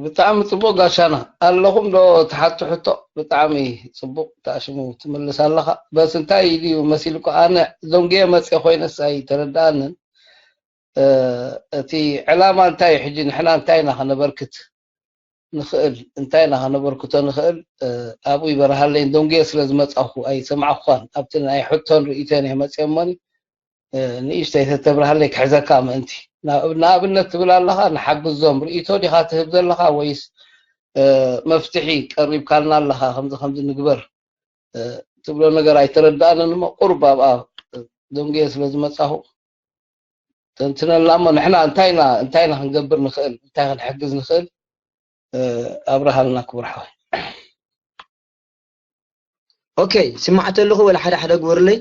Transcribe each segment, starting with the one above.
ብጣዕሚ ጽቡቕ ጋሻና። ኣለኹም ዶ ትሓቱ ሕቶ? ብጣዕሚ ጽቡቕ፣ ተኣሽሙ ትምልስ ኣለኻ። በስ እንታይ ድዩ መሲልኩ? ኣነ ዶንጌ መጽየ ኮይነስ ኣይተረድኣንን። እ፣ እቲ ዕላማ እንታይ እዩ? ሕጂ ንሕና እንታይ ኢና ከነበርክት ንኽእል? እንታይ ኢና ከነበርክቶ ንኽእል? እ፣ ኣብኡ ይበርሃለይን ዶንጌ ስለ ዝመጻኹ ኣይሰማዕኳን። ኣብቲ ናይ ሕቶን ርእይቶን እየ መጽየ እሞኒ፣ እ፣ ንእሽተይ ተተብርሃለይ ክሕዘካ ምእንቲ። ናብ-፣ ንኣብነት ትብል ኣለኻ፣ ንሓግዞም። ርእይቶ ዲኻ ትህብ ዘለኻ ወይስ፣ እ፣ መፍትሒ ቀሪብካልና ኣለኻ፣ ከምዚ ከምዚ ንግበር፣ እ፣ ትብሎ ነገር ኣይተረዳእንን እሞ፣ ቁሩብ ኣብኣ፣ እ፣ ደንጉየ ስለ ዝመጻኹ፣ ተንትነልና እሞ፣ ንሕና እንታይ ኢና፣ እንታይ ኢና ክንገብር ንኽእል፣ እንታይ ክንሕግዝ ንኽእል፣ እ፣ ኣብርሃልና ክቡር ሓወይ። ኦኬ፣ ስማዕ ተለኹ ወላ ሓደ ሓደ ግበሩለይ፣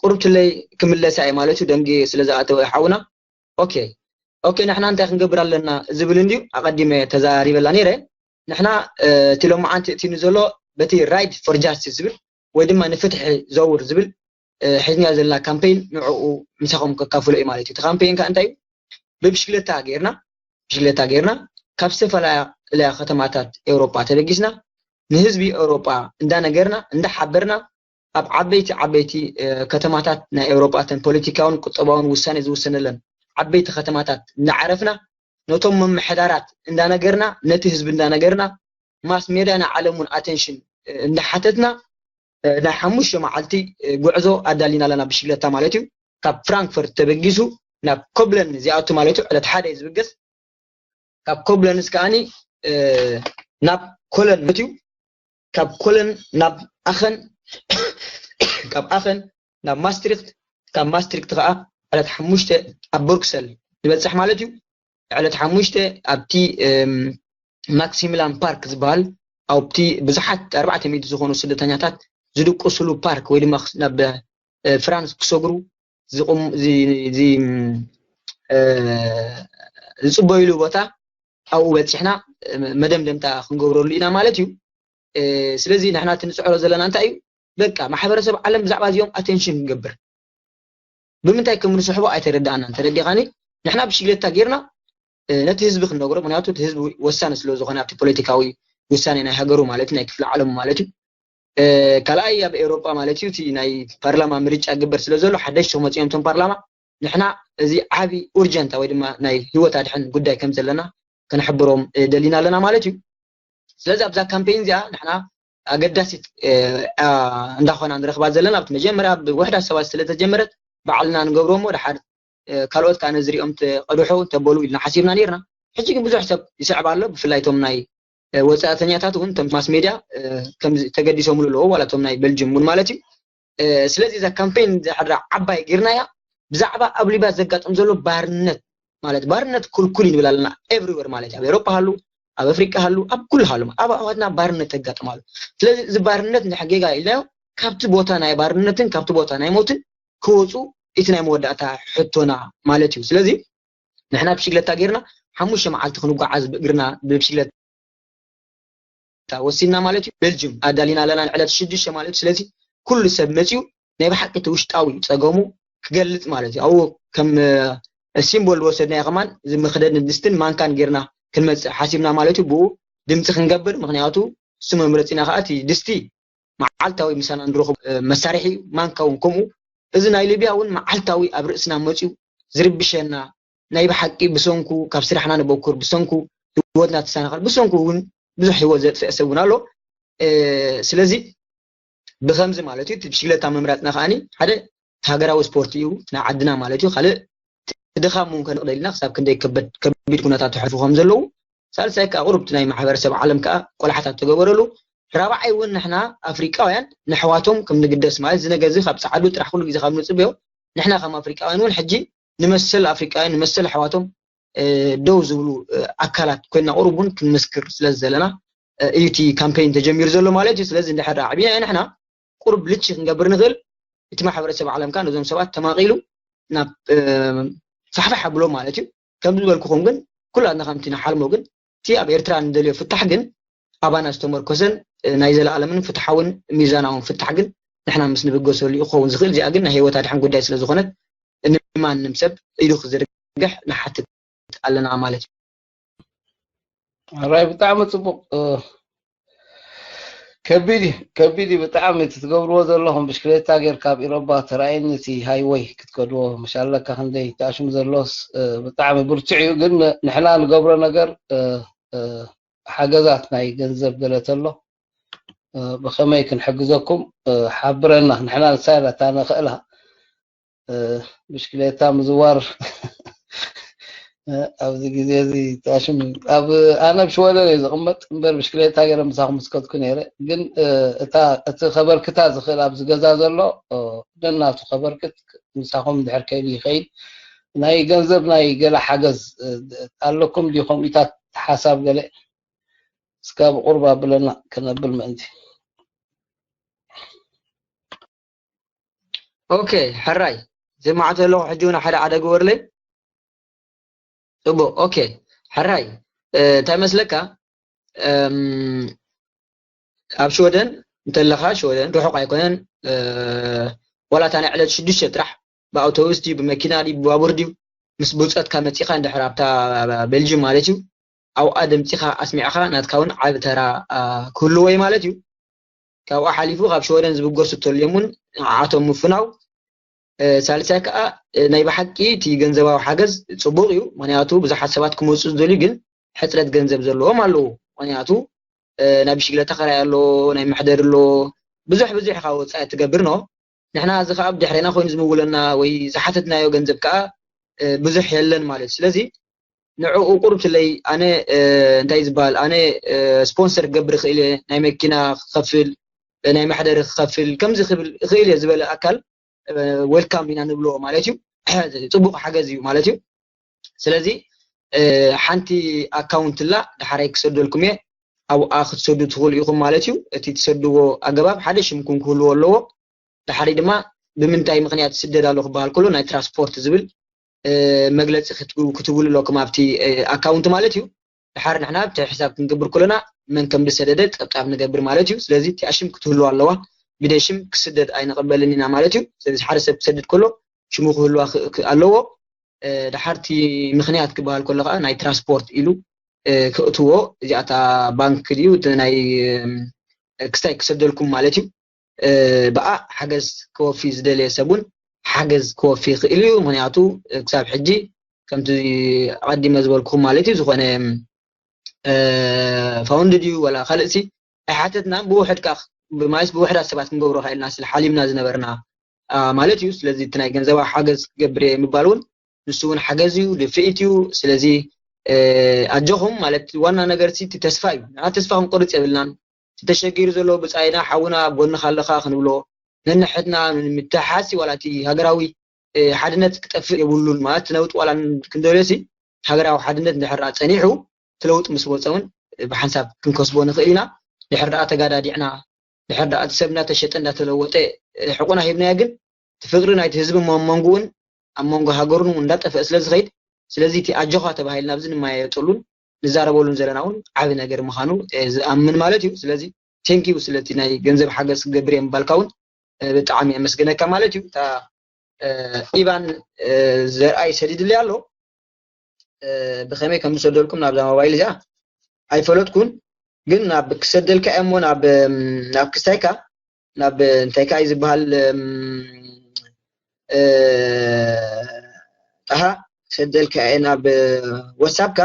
ቁሩብ ትለይ ክምለሳ እየ ማለት እዩ፣ ደንጊ ስለ ዝኣተወ ሓውና። ኦኬ፣ ኦኬ፣ ንሕና እንታይ ክንገብር ኣለና ዝብል እንድዩ ኣቐዲመ ተዛሪበላ ነይረ። ንሕና፣ እ፣ እቲ ሎማዓንቲ እቲ ንዘሎ በቲ ራይድ ፎር ጃስቲስ ዝብል ወይ ድማ ንፍትሒ ዘውር ዝብል፣ እ፣ ሒዝናዮ ዘለና ካምፔይን ንዕኡ ምሳኹም ከካፍሎ እዩ ማለት እዩ። እቲ ካምፔይን ከ እንታይ እዩ? ብብሽክለታ ጌርና፣ ብሽክለታ ጌርና ካብ ዝተፈላለያ ከተማታት ኤውሮጳ ተበጊስና ንህዝቢ ኤውሮጳ እንዳነገርና፣ እንዳሓበርና፣ ኣብ ዓበይቲ፣ ዓበይቲ፣ እ፣ ከተማታት ናይ ኤውሮጳ፣ እተን ፖለቲካውን ቁጠባውን ውሳኔ ዝውሰነለን ዓበይቲ ከተማታት እንዳዓረፍና፣ ነቶም ምምሕዳራት እንዳነገርና፣ ነቲ ህዝቢ እንዳነገርና፣ ማስ ሜድያ ናይ ዓለም እውን ኣቴንሽን፣ እ፣ እንዳሓተትና፣ እ፣ ናይ ሓሙሽተ መዓልቲ፣ እ፣ ጉዕዞ ኣዳሊና ኣለና፣ ብሽግለታ ማለት እዩ። ካብ ፍራንክፈርት ተበጊሱ ናብ ኮብለን ዝኣቱ ማለት እዩ፣ ዕለት ሓደ እዩ ዝብገስ። ካብ ኮብለንስ ከኣኒ፣ እ፣ ናብ ኮለን ማለት እዩ። ካብ ኮለን ናብ ኣኸን፣ ካብ ኣኸን ናብ ማስትሪክት፣ ካብ ማስትሪክት ከኣ ዕለት ሓሙሽተ ኣብ ብሩክሰል ንበጽሕ ማለት እዩ። ዕለት ሓሙሽተ ኣብቲ፣ እም፣ ማክሲሚላን ፓርክ ዝበሃል፣ ኣብቲ ብዙሓት ኣርባዕተ ሚእቲ ዝኾኑ ስደተኛታት ዝድቅስሉ ፓርክ ወይ ድማ ናብ፣ እ፣ ፍራንስ ክሰግሩ ዝቕም-፣ ዚ-፣ ዚ-፣ እ፣ ዝጽበይሉ ቦታ ኣብኡ በጺሕና፣ እ፣ መደምደምታ ክንገብረሉ ኢና ማለት እዩ። እ፣ ስለዚ ንሕና እቲ ንጽዕሮ ዘለና እንታይ እዩ? በቃ ማሕበረሰብ ዓለም ብዛዕባ እዚኦም ኣቴንሽን ክንገብር። ብምንታይ ከም ንስሕቦ ኣይተረዳእናን። ተረዲኻኒ? ንሕና ብሽግለታ ጌርና፣ እ፣ ነቲ ህዝቢ ክንነግሮ፣ ምክንያቱ እቲ ህዝቢ ወሳኒ ስለ ዝኾነ ኣብቲ ፖለቲካዊ ውሳኔ ናይ ሃገሩ ማለት እዩ፣ ናይ ክፍለ ዓለሙ ማለት እዩ። እ፣ ካልኣይ ኣብ ኤውሮጳ ማለት እዩ፣ እቲ ናይ ፓርላማ ምርጫ ግበር ስለ ዘሎ፣ ሓደሽቲ ክመጽኡ እዮም እቶም ፓርላማ። ንሕና እዚ ዓቢ ኡርጀንታ ወይ ድማ ናይ ህይወት ኣድሕን ጉዳይ ከም ዘለና ክንሕብሮም፣ እ፣ ደሊና ኣለና ማለት እዩ። ስለዚ ኣብዛ ካምፔይን እዚኣ ንሕና ኣገዳሲት፣ እ፣ ኣ፣ እንዳኾና ንረኽባ ዘለና፣ ኣብቲ መጀመርያ ብውሕዳት ሰባት ስለ ተጀመረት፣ ባዕልና ንገብሮ እሞ፣ ደሓር፣ እ፣ ካልኦት ከኣ ነዚ ሪኦም ተቐድሑ እንተበሉ ኢልና ሓሲብና ነይርና። ሕጂ ግን ብዙሕ ሰብ ይስዕብ ኣሎ፣ ብፍላይ እቶም ናይ፣ እ፣ ወጻእተኛታት እውን፣ እቶም ማስ ሜድያ፣ እ፣ ከምዚ ተገዲሶምሉ ኣለዉ፣ ዋላ እቶም ናይ በልጅም እውን ማለት እዩ። እ፣ ስለዚ እዛ ካምፔይን ዝሓድራ ዓባይ ጌርናያ፣ ብዛዕባ ኣብ ሊብያ ዘጋጥም ዘሎ ባርነት፣ ማለት ባርነት ኩልኩል እዩ ንብል ኣለና፣ ኤቭሪዌር ማለት እዩ። ኣብ ኤውሮጳ ሃሉ፣ ኣብ ኣፍሪቃ ሃሉ፣ ኣብ ኩሉ ሃሉ፣ ኣብ ኣሕዋትና ባርነት ተጋጥም ኣሎ። ስለዚ እዚ ባርነት ንሕጌጋ ኢልናዮ፣ ካብቲ ቦታ ናይ ባርነትን ካብቲ ቦታ ናይ ሞትን ክወጹ፣ እቲ ናይ መወዳእታ ሕቶና ማለት እዩ። ስለዚ ንሕና ብሽግለታ ጌርና ሓሙሽተ መዓልቲ ክንጓዓዝ ብእግርና ብብሽግለታ ወሲድና ማለት እዩ። ቤልጅም ኣዳሊና ኣለና ንዕለት ሽዱሽተ ማለት እዩ። ስለዚ ኩሉ ሰብ መጺኡ ናይ ብሓቂ እቲ ውሽጣዊ ጸገሙ ክገልጽ ማለት እዩ። ኣብኡ ከም፣ እ፣ ሲምቦል ዝወሰድናዮ ከማን እዚ መኽደን ድስትን ማንካን ጌርና ክንመጽእ ሓሲብና ማለት እዩ። ብኡ ድምጺ ክንገብር፣ ምኽንያቱ እሱ መምረጺና ከኣ እቲ ድስቲ መዓልታዊ ምሳና ንረኽቦ፣ እ፣ መሳርሒ እዩ። ማንካ እውን ከምኡ። እዚ ናይ ሊብያ እውን መዓልታዊ ኣብ ርእስና መጺኡ ዝርብሸና፣ ናይ ብሓቂ ብሰንኩ ካብ ስራሕና ንበኩር፣ ብሰንኩ ህይወትና ትሰናኸል፣ ብሰንኩ እውን ብዙሕ ህይወት ዘጥፍአ ሰብ እውን ኣሎ። እ፣ ስለዚ ብኸምዚ ማለት እዩ፣ እቲ ብሽግለታ ምምራጽና ከኣኒ ሓደ ሃገራዊ ስፖርት እዩ፣ ናይ ዓድና ማለት እዩ። ካልእ ድኻም እውን ከነቕደልና ክሳብ ክንደይ ከበድ-፣ ከቢድ ኩነታት ተሕልፉ ከም ዘለዉ፣ ሳልሳይ ከኣ ቁሩብ እቲ ናይ ማሕበረሰብ ዓለም ከኣ ቆላሕታ ተገበረሉ። ራብዓይ እውን ንሕና ኣፍሪቃውያን ንኣሕዋቶም ከም ንግደስ ማለት እዚ ነገር እዚ ካብ ጸዓዱ ጥራሕ ኩሉ ግዜ ካብ ንጽበዮ፣ ንሕና ከም ኣፍሪቃውያን እውን ሕጂ ንመሰል ኣፍሪቃውያን ንመሰል ኣሕዋቶም፣ እ፣ ደው ዝብሉ፣ እ፣ ኣካላት ኮይንና ቁሩብ እውን ክንምስክር ስለ ዘለና፣ እ፣ እዩ እቲ ካምፔይን ተጀሚሩ ዘሎ ማለት እዩ። ስለዚ እንድሕር ኣዕቢናዮ ንሕና ቁሩብ ልቺ ክንገብር ንኽእል፣ እቲ ማሕበረሰብ ዓለም ከኣ ነዞም ሰባት ተማቒሉ ናብ፣ እ፣ ፋሕፋሕ ኣብሎ ማለት እዩ። ከም ዝበልኩኹም ግን ኩላትና ከምቲ ንሓልሞ ግን እቲ ኣብ ኤርትራ ንደልዮ ፍታሕ ግን ኣባና ዝተመርኮሰን፣ እ፣ ናይ ዘለኣለምን ፍትሓውን ሚዛናውን ፍታሕ ግን ንሕና ምስ ንብገሰሉ እዩ ክኸውን ዝኽእል። እዚኣ ግን ናይ ህይወት ኣድሕን ጉዳይ ስለ ዝኾነት ንማንም ሰብ ኢዱ ክዝርግሕ ንሓትት ኣለና ማለት እዩ። ሕራይ ብጣዕሚ ጽቡቕ። ከቢድ እዩ፣ ከቢድ እዩ ብጣዕሚ። እቲ ትገብርዎ ዘለኹም ብሽክሌታ ጌርካ ኣብ ኢሮባ ተራእየኒ፣ እቲ ሃይወይ ክትከድዎ ምሻለካ ክንደይ ተኣሽሙ ዘሎስ ብጣዕሚ ብርቱዕ እዩ። ግን ንሕና ንገብሮ ነገር ሓገዛት ናይ ገንዘብ ገለ ተሎ ብኸመይ ክንሕግዘኩም ሓብረና። ንሕና ንሳይላ እታ ንኽእላ ብሽክሌታ ምዝዋር ኣብዚ ግዜ እዚ ታሽም ኣብ ኣነ ኣብ ሽወደን እየ ዝቕመጥ እምበር ብሽክሌታ ገይረ ምሳኹም ምስከትኩ ነይረ። ግን እታ እቲ ከበርክታ ዝኽእል ኣብዚ ገዛ ዘሎ ነናቱ ከበርክት ምሳኹም ድሕር ከይዱ ይኸይድ። ናይ ገንዘብ ናይ ገለ ሓገዝ ኣለኩም ዲኹም ኢታት ሓሳብ ገለ እስካ ብቁርብ ኣብለና ከነብል ምእንቲ። ኦኬ ሕራይ ዝማዕተ ኣለኹ ሕጂ እውን ሓደ ዓደ ግበርለይ። ጽቡቕ ኦኬ ሕራይ እንታይ መስለካ ኣብ ሽወደን እንተለኻ ሽወደን ርሑቕ ኣይኮነን። ዋላ እታ ናይ ዕለት ሽዱሽተ ጥራሕ ብኣውቶቡስ ድዩ ብመኪና ድዩ ብባቡር ድዩ ምስ ብልፀትካ መፂኻ እንድሕር ኣብታ ቤልጅም ማለት እዩ ኣብኣ ደምፂኻ ኣስሚዕኻ ናትካ እውን ዓብ ተራ ክህልዎ እዩ ማለት እዩ። ካብኡ ሓሊፉ ካብ ሽወደን ዝብገሱ እተልዮም እውን ንዓቶም ምፍናው። ሳልሳይ ከዓ ናይ ብሓቂ እቲ ገንዘባዊ ሓገዝ ፅቡቅ እዩ። ምክንያቱ ብዙሓት ሰባት ክመፁ ዝደልዩ ግን ሕፅረት ገንዘብ ዘለዎም ኣለዉ። ምክንያቱ ናይ ብሽግለታ ከራይ ኣሎ፣ ናይ መሕደሪ ኣሎ፣ ብዙሕ ብዙሕ ኢኻ ወፃኢ ትገብር ኖ ንሕና እዚ ከዓ ብድሕሬና ኮይኑ ዝምውለና ወይ ዝሓተትናዮ ገንዘብ ከዓ ብዙሕ የለን ማለት እዩ። ስለዚ ንዕኡ ቁሩብ ትለይ ኣነ እንታይ ዝበሃል ኣነ ስፖንሰር ክገብር ይኽእል እየ፣ ናይ መኪና ክኸፍል፣ ናይ መሕደሪ ክኸፍል ከምዚ ክብል ይኽእል እየ ዝበለ ኣካል ዌልካም ኢና ንብሎ ማለት እዩ። ፅቡቕ ሓገዝ እዩ ማለት እዩ። ስለዚ ሓንቲ ኣካውንት ላ ዳሓራይ ክሰደልኩም እየ ኣብኣ ክትሰዱ ትኽእሉ ኢኹም ማለት እዩ። እቲ ትሰድዎ ኣገባብ ሓደ ሽምኩም ክህልዎ ኣለዎ። ዳሓራይ ድማ ብምንታይ ምኽንያት ትስደድ ኣሎ ክበሃል ከሎ ናይ ትራንስፖርት ዝብል መግለፂ ክትብሉ ኣለኩም ኣብቲ ኣካውንት ማለት እዩ። ዳሓር ንሕና ኣብቲ ሕሳብ ክንገብር ከለና መን ከም ዝሰደደ ፀብፃብ ንገብር ማለት እዩ። ስለዚ እቲኣ ሽም ክትህልዋ ኣለዋ። ብደይ ሽም ክስደድ ኣይንቕበልን ኢና ማለት እዩ። ስለዚ ሓደ ሰብ ክሰድድ ከሎ ሽሙ ክህልዋ ኣለዎ። ዳሓርቲ ምኽንያት ክበሃል ከሎ ከዓ ናይ ትራንስፖርት ኢሉ ክእትዎ እዚኣታ ባንክ ድዩ ናይ ክስታይ ክሰደልኩም ማለት እዩ። ብኣ ሓገዝ ክወፊ ዝደለየ ሰብ እውን ሓገዝ ክወፊ ይኽእል እዩ። ምክንያቱ ክሳብ ሕጂ ከምቲ ኣቐዲመ ዝበልኩኹም ማለት እዩ ዝኾነ ፋውንድ ድዩ ወላ ካልእሲ ኣይሓተትናን። ብውሕድ ከዓ ብማይስ ብውሕዳት ሰባት ክንገብሮ ካ ኢልና ስለ ሓሊምና ዝነበርና ማለት እዩ። ስለዚ እቲ ናይ ገንዘባዊ ሓገዝ ክገብር እየ ምባል እውን ንሱ እውን ሓገዝ እዩ፣ ድፍኢት እዩ። ስለዚ ኣጆኹም ማለት ዋና ነገር እቲ ተስፋ እዩ። ንዓ ተስፋ ክንቆርፅ የብልናን። እቲ ተሸጊሩ ዘሎ ብፃይና ሓውና ኣብ ጎንኻ ኣለኻ ክንብሎ ነንሕትና ምትሓስ ዋላ እቲ ሃገራዊ ሓድነት ክጠፍእ የብሉን ማለት ነውጥ ዋላ ክንደልዮ ሲ ሃገራዊ ሓድነት እንድሕር ጸኒሑ እቲ ለውጥ ምስ ወፀ እውን ብሓንሳብ ክንከስቦ ንኽእል ኢና። ድሕር ደኣ ተጋዳዲዕና ድሕር ደኣ እቲ ሰብ እናተሸጠ እንዳተለወጠ ሕቁና ሂብናዮ ግን እቲ ፍቅሪ ናይቲ ህዝቢ መንጉውን ኣብ መንጎ ሃገሩን እውን እንዳጠፍአ ስለ ዝኸይድ ስለዚ እቲ ኣጆኻ ተባሂልና ኣብዚ ንመያየጠሉን ንዛረበሉን ዘለና እውን ዓቢ ነገር ምዃኑ ዝኣምን ማለት እዩ። ስለዚ ቴንኪዩ ስለቲ ናይ ገንዘብ ሓገዝ ክገብር እየ ምባልካ እውን ብጣዕሚ የመስግነካ ማለት እዩ። እታ ኢቫን ዘርኣይ ሰዲድልይ ኣሎ ብኸመይ ከም ዝሰደልኩም ናብዛ ሞባይል እዚኣ ኣይፈለጥኩን፣ ግን ናብ ክሰደልካ እሞ ናብ ናብ ክስታይካ ናብ እንታይ ከኣ ዝበሃል ኣሃ ክሰደልካ እየ ናብ ዋትሳፕካ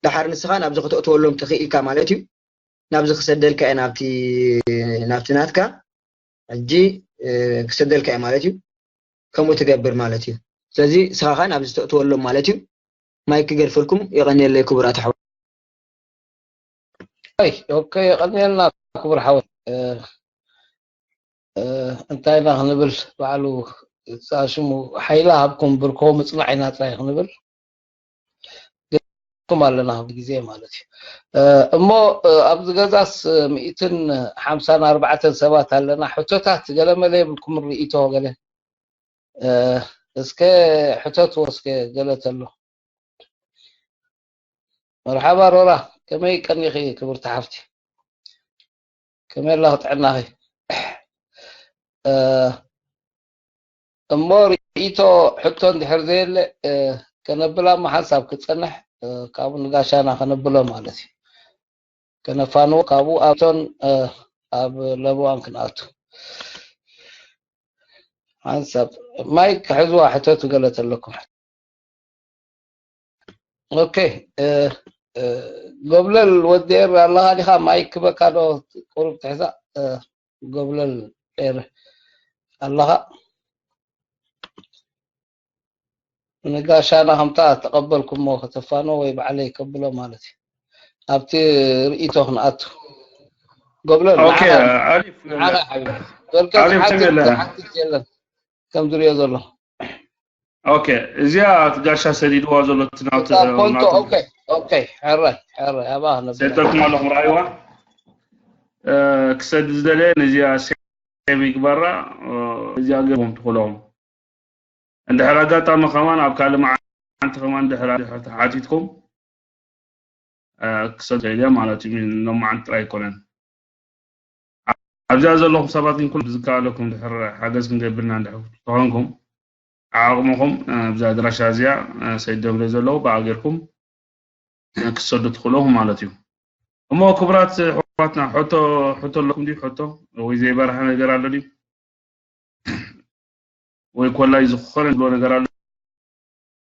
ደሓር ንስኻ ናብዚ ከተእትወሎም ተኽኢልካ ማለት እዩ። ናብዚ ክሰደልካ እየ ናብቲ ናብቲ ናትካ ሕጂ ክሰደልካ እየ ማለት እዩ። ከምኡ ትገብር ማለት እዩ። ስለዚ ንስኻ ከኣ ናብዚ ተእትወሎም ማለት እዩ። ማይክ ክገድፈልኩም የቐንየለይ ክቡራት ኣሕዋት። ኣይ ኦኬ የቐንየልና ክቡር ሓወይ። እንታይ ኢና ክንብል ባዕሉ ሽሙ ሓይላ ሃብኩም ብርኮ ምፅናዕ ኢና ጥራይ ክንብል ኩም ኣለና ግዜ ማለት እዩ። እሞ ኣብዚ ገዛስ ሚእትን ሓምሳን ኣርባዕተን ሰባት ኣለና። ሕቶታት ገለመለ የብልኩም ርእይቶ ገለ እስከ ሕተትዎ እስከ ገለ ተሎ። መርሓባ ሮራ ከመይ ቀኒኺ ክብርቲ ሓፍቲ? ከመይ ኣለኺ ጥዕናኺ? እሞ ርእይቶ ሕቶ እንድሕር ዘየለ ከነብላ እሞ ሓንሳብ ክፀንሕ ካብኡ ንጋሻና ከነብሎ ማለት እዩ። ከነፋንዎ ካብኡ ኣብቶን ኣብ ለበዋን ክንኣቱ። ሓንሳብ ማይክ ክሕዝዋ ሕተቱ ገለ ተለኩም። ኦኬ፣ ጎብለል ወዲ ኤር ኣለኻ ዲኻ? ማይክ ክበካ ዶ ቁሩብ ትሕዛ? ጎብለል ኤር ኣለኻ? ንጋሻና ከምታ ተቐበልኩሞ ከተፋኖ ወይ ባዕለይ ከብሎ ማለት እዩ። ኣብቲ ርእይቶ ክንኣቱ። ጎብለል፣ ኦኬ፣ ንዓኻ፣ ኣሪፍ፣ ንዓኻ ሓቢቢ። ገልገል ኣሪፍ ሓንቲ ነገር። ሓንቲ የለን። ከም ዝሪኦ ዘሎ። ኦኬ፣ እዚኣ እቲ ጋሻ ሰዲድዋ ዘሎ እቲ ናቱ፣ እታ ፎንቶ፣ ናቱ ኦኬ፣ ኦኬ፣ ሕራይ፣ ሕራይ፣ ኣባኻ ነብላ። ሰደኩም ኣለኹም፣ ረኣይዋ። እ፣ ክሰድ ዝደለየ ነዚኣ ሴቭ ይግበራ፣ እ፣ እዚኣ ገይርኩም ትኽእሎም። እንድሕር ኣጋጣሚ ከማን ኣብ ካልእ መዓልቲ ከማን ድሕር፣ ድሕር ተሓቲትኩም፣ እ፣ ክሰድ ከይደ ማለት እዩ። ሎም መዓልቲ ጥራይ ኣይኮነን። ኣብዚኣ ዘለኹም ሰባት ግን ኩሉ ዝከኣለኩም ድሕር ሓገዝ ክንገብርና እንድሕር ተኾንኩም፣ ዓቕምኹም፣ እ፣ ኣብዛ ኣድራሻ እዚኣ፣ እ፣ ሰይድ ደብለ ዘለዉ ብኣ ጌርኩም፣ እ፣ ክትሰዱ ትኽእሉ ማለት እዩ። እሞ ክቡራት ኣሕዋትና፣ ሕቶ፣ ሕቶ ኣለኩም ድዩ? ሕቶ ወይ ዘይበርሃ ነገር ኣሎ ድዩ? ወይ ኮላይ ዝኾነ ዝብሎ ነገር ኣሎ?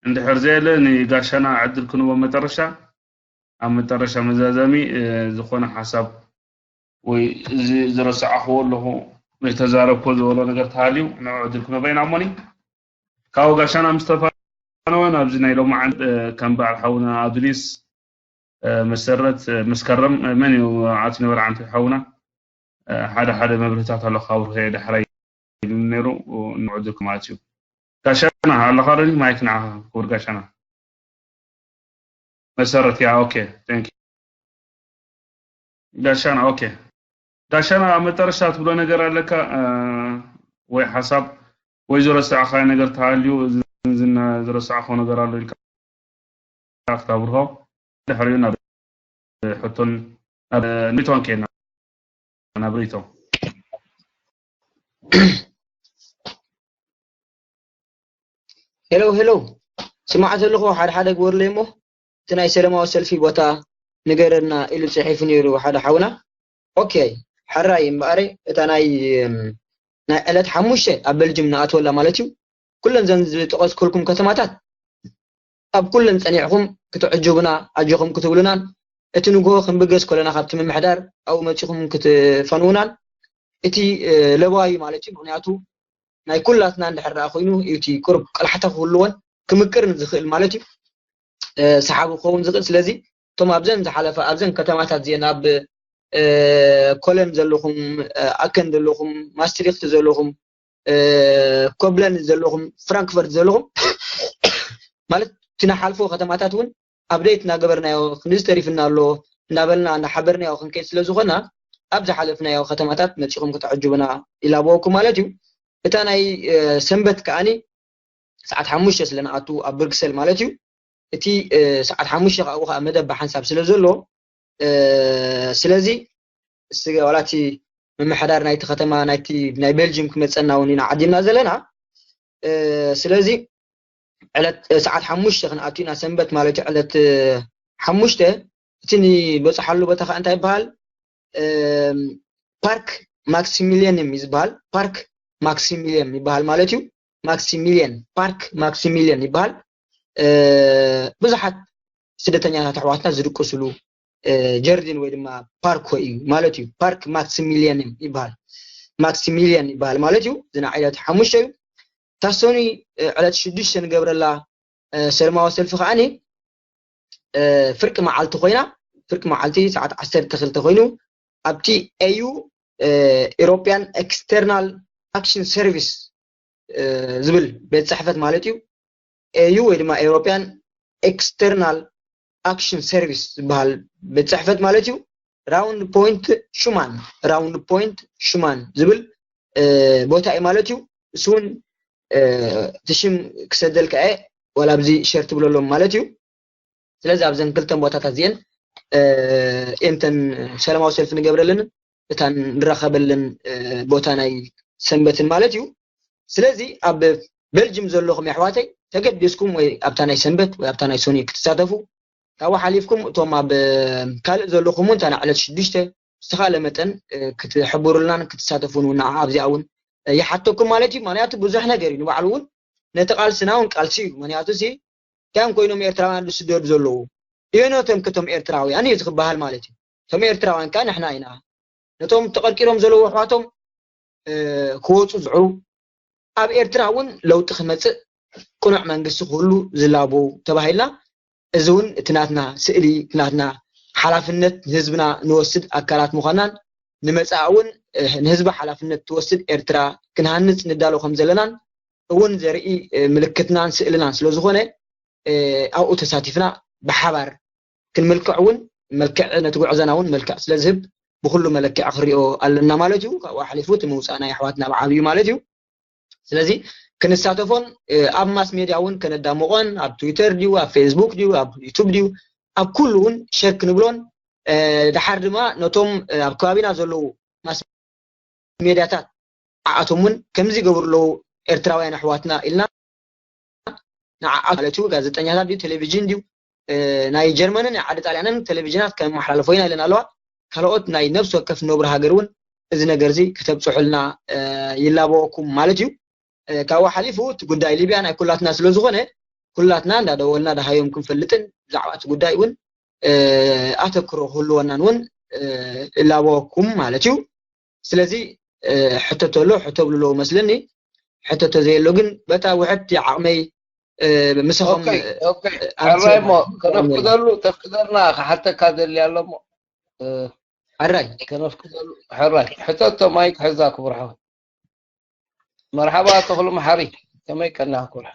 እንድሕር ዘየለ ንጋሻና ዕድል ክንቦ መጠረሻ፣ ኣብ መጠረሻ መዛዘሚ፣ እ፣ ዝኾነ ሓሳብ ወይ እዚ ዝረሳዕኽዎ ኣለኹ ወይ ተዛረብኮ ዝበሎ ነገር ተሃልዩ ንዑ ዕድል ክንቦ ኢና እሞኒ። ካብኡ ጋሻና ምስ ተፋነወ ናብዚ ናይ ሎማዓንቲ፣ እ፣ ከም በዓል ሓውና ኣዱሊስ፣ እ፣ መሰረት፣ እ፣ መስከረም፣ እ፣ መን እዩ ኣቲ ነበረ ዓንተ ሓውና፣ እ፣ ሓደ ሓደ መብርህታት ኣሎ ካብ ርኸ ዳሕራይ ኢሉ ነይሩ፣ ንዑ ዕድል ማለት እዩ። ጋሻና ኣለኻ ዶ? ማይክ ንዓኻ ክቡር ጋሻና። መሰረት፣ ያ፣ ኦኬ፣ thank you። ጋሻና፣ ኦኬ። ጋሻና፣ ኣብ መጠረሻ ትብሎ ነገር ኣለካ፣ እ፣ ወይ ሓሳብ ወይ ዝረሳዕኻዮ ነገር ተሃልዩ፣ እዚ ዝና-፣ ዝረሳዕኾ ነገር ኣሎ ኢልካ ክታብርሆ፣ ድሕሪኡ ናብ ሕቶን ናብ ሪቶን ከይድና፣ ናብ ሪቶ። ሄሎ፣ ሄሎ፣ ስማዕ ዘለኹ ሓደ ሓደ ግበሩለይ እሞ፣ እቲ ናይ ሰላማዊ ሰልፊ ቦታ ንገረና ኢሉ ጽሒፉ ነይሩ ሓደ ሓውና። ኦኬ፣ ሕራይ እምበኣር፣ እታ ናይ፣ እም፣ ናይ ዕለት ሓሙሽተ ኣብ በልጅም ንኣትወላ ማለት እዩ። ኩለን ዘን ዝጠቐስኩልኩም ከተማታት ኣብ ኩለን ጸኒዕኹም ክትዕጅቡና፣ ኣጆኹም ክትብሉናን፣ እቲ ንግሆ ክንብገስ ከለና ካብቲ ምምሕዳር ኣብኡ መጺኹም ክትፈንዉናን፣ እቲ፣ እ፣ ለባዊ ማለት እዩ። ምኽንያቱ ናይ ኩላትና እንድሕር ደኣ ኮይኑ፣ እቲ ቁሩብ ቆላሕታ ክህልዎን ክምቅርን ዝኽእል ማለት እዩ። እ፣ ሰሓቢ ክኸውን ዝኽእል። ስለዚ እቶም ኣብዘን ዝሓለፈ፣ ኣብዘን ከተማታት እዚአን፣ ኣብ፣ እ፣ ኮለን ዘለኹም፣ እ፣ ኣከን ዘለኹም፣ ማስትሪክት ዘለኹም፣ እ፣ ኮብለን ዘለኹም፣ ፍራንክፈርት ዘለኹም፣ ማለት እቲ ንሓልፎ ከተማታት እውን ኣፕደይት እናገበርናዮ፣ ክንዚ ተሪፍና ኣሎ እናበልና እናሓበርናዮ ክንከይድ ስለ ዝኾና፣ ኣብ ዝሓለፍናዮ ከተማታት መጺኹም ክትዕጅቡና ይላበወኩም ማለት እዩ። እታ ናይ፣ እ፣ ሰንበት ከኣኒ ሰዓት ሓሙሽተ ስለ ንኣቱ ኣብ ብርክሰል ማለት እዩ። እቲ፣ እ፣ ሰዓት ሓሙሽተ ካብኡ ከኣ መደብ ብሓንሳብ ስለ ዘሎ፣ እ፣ ስለዚ እስቲ ዋላ እቲ ምምሕዳር ናይቲ ከተማ፣ ናይቲ ናይ ቤልጅም ክመጸና እውን ኢና ዓዲምና ዘለና። እ፣ ስለዚ ዕለት፣ እ፣ ሰዓት ሓሙሽተ ክንኣቱ ኢና፣ ሰንበት ማለት እዩ። ዕለት፣ እ፣ ሓሙሽተ፣ እቲ ንበጽሓሉ ቦታ ከኣ እንታይ ይበሃል? እም፣ ፓርክ ማክሲሚሊየንም እዩ ዝበሃል። ፓርክ ማክሲሚሊየም ይበሃል ማለት እዩ። ማክሲሚሊየን፣ ፓርክ ማክሲሚሊየን ይበሃል። እ፣ ብዙሓት ስደተኛታት ኣሕዋትና ዝድቅስሉ፣ እ፣ ጀርዲን ወይ ድማ ፓርክ እዩ ማለት እዩ። ፓርክ ማክሲሚሊየንም ይበሃል። ማክሲሚሊየን ይበሃል ማለት እዩ። እዚ ንዓይ ዕለት ሓሙሽተ እዩ። ታሶኒ፣ እ፣ ዕለት ሽዱሽተ ንገብረላ፣ እ፣ ሰለማዊ ሰልፊ ከኣኒ፣ እ፣ ፍርቂ መዓልቲ ኮይና፣ ፍርቂ መዓልቲ ሰዓት ዓሰርተ ክልተ ኮይኑ፣ ኣብቲ ኤዩ፣ እ፣ ኤሮፕያን ኤክስተርናል ኣክሽን ሰርቪስ፣ እ፣ ዝብል ቤት ጽሕፈት ማለት እዩ። ኤዩ ወይ ድማ ኤሮፕያን ኤክስተርናል ኣክሽን ሰርቪስ ዝበሃል ቤት ጽሕፈት ማለት እዩ። ራውንድ ፖይንት ሹማን፣ ራውንድ ፖይንት ሹማን ዝብል፣ እ፣ ቦታ እዩ ማለት እዩ። እሱ እውን፣ እ፣ እቲ ሽም ክሰደልካ እየ፣ ዋላ ኣብዚ ሸር ትብለሎም ማለት እዩ። ስለዚ ኣብዘን ክልተን ቦታታት እዚአን፣ እ፣ እንተን ሰላማዊ ሰልፊ ንገብረለን እታ ንራኸበለን፣ እ፣ ቦታ ናይ ሰንበትን ማለት እዩ። ስለዚ ኣብ ቤልጅም ዘለኹም የሕዋተይ ተገዲስኩም ወይ ኣብታ ናይ ሰንበት ወይ ኣብታ ናይ ሶኒ ክትሳተፉ ካብኡ ሓሊፍኩም እቶም ኣብ ካልእ ዘለኹም እውን እታ ዕለት ሽዱሽተ ዝተኻለ መጠን ክትሕብሩልናን ክትሳተፉን እውን ንዓ ኣብዚኣ እውን ይሓተኩም ማለት እዩ። ምክንያቱ ብዙሕ ነገር እዩ። ንባዕሉ እውን ነቲ ቃልስና እውን ቃልሲ እዩ። ምክንያቱ ሲ ከም ኮይኖም ኤርትራውያን ዝስደዱ ዘለዉ እዮኖቶም ክቶም ኤርትራውያን እዩ ዝክበሃል ማለት እዩ። እቶም ኤርትራውያን ከዓ ንሕና ኢና። ነቶም ተቐርቂሮም ዘለዉ ኣሕዋቶም ክወፁ ዝዕሩ ኣብ ኤርትራ እውን ለውጢ ክመፅእ ቅኑዕ መንግስቲ ክህሉ ዝላቦ ተባሂልና፣ እዚ እውን እቲ ናትና ስእሊ፣ እቲ ናትና ሓላፍነት ንህዝብና ንወስድ ኣካላት ምዃናን ንመፃእ እውን ንህዝቢ ሓላፍነት ትወስድ ኤርትራ ክንሃንፅ ንዳሎ ከም ዘለናን እውን ዘርኢ ምልክትናን ስእልናን ስለዝኾነ ኣብኡ ተሳቲፍና ብሓባር ክንምልክዕ እውን መልክዕ ነቲ ጉዕዞና እውን መልክዕ ስለዝህብ ብኩሉ መለክዕ ክሪኦ ኣለና ማለት እዩ። ካብኡ ኣሕሊፉ እቲ ምውፃእ ናይ ኣሕዋትና ብዓብዩ ማለት እዩ። ስለዚ ክንሳተፎን ኣብ ማስ ሜድያ እውን ከነዳምቆን ኣብ ትዊተር ድዩ ኣብ ፌስቡክ ድዩ ኣብ ዩቱብ ድዩ ኣብ ኩሉ እውን ሸር ክንብሎን ድሓር ድማ ነቶም ኣብ ከባቢና ዘለዉ ማስ ሜድያታት ንዓኣቶም እውን ከምዚ ይገብሩ ኣለዉ ኤርትራውያን ኣሕዋትና ኢልና ንዓኣት ማለት እዩ ጋዜጠኛታት ድዩ ቴሌቪዥን ድዩ ናይ ጀርመንን ናይ ዓዲ ጣልያንን ቴሌቪዥናት ከመሓላልፎ ኢና ኢለን ኣለዋ። ካልኦት ናይ ነብሲ ወከፍ ነብሪ ሃገር እውን እዚ ነገር እዚ ከተብፅሑልና ይላበወኩም ማለት እዩ። ካብኡ ሓሊፉ እቲ ጉዳይ ሊብያ ናይ ኩላትና ስለ ዝኾነ ኩላትና እንዳደወልና ደሃዮም ክንፈልጥን ብዛዕባ እቲ ጉዳይ እውን ኣተክሮ ክህልወናን እውን እላበወኩም ማለት እዩ። ስለዚ ሕቶ ተሎ ሕቶ ብልሎ መስለኒ ሕቶ ተዘየሎ ግን በታ ውሕድ ዓቕመይ ምሳኹም ሕራይ ሞ ከነፍቅደሉ ተፍቅደልና ክሓተካ ደሊ ኣሎ ሞ ሕራይ ከነፍቅደሉ ሕራይ ሕተቶ ማይክ ሕዛ ክቡር ሓወይ መርሓባ ተኽሉ መሓሪ ከመይ ቀና ክቡር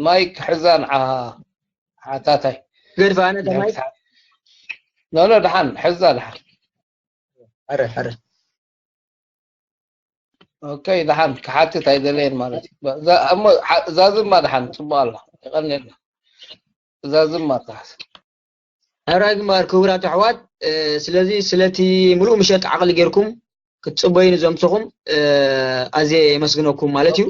ማይክ ሕዛ ንዓ ሓታታይ ገድፋ ኣነ ማይክ ኖኖ ደሓን ሕዛ ደሓን ሕረ ሕረ ኦኬ ደሓን ክሓትት ኣይደለየን ማለት እዩ እዛ ዝማ ደሓን ፅቡቅ ኣላ ይቀኒልና እዛ ዝማ ትሓስ ሕራይ ግንባር ክቡራት ኣሕዋት ስለዚ ስለቲ ምሉእ ምሸት ዓቕሊ ጌርኩም ክትፅበዩ ንዘምስኹም ኣዝየ የመስግነኩም ማለት እዩ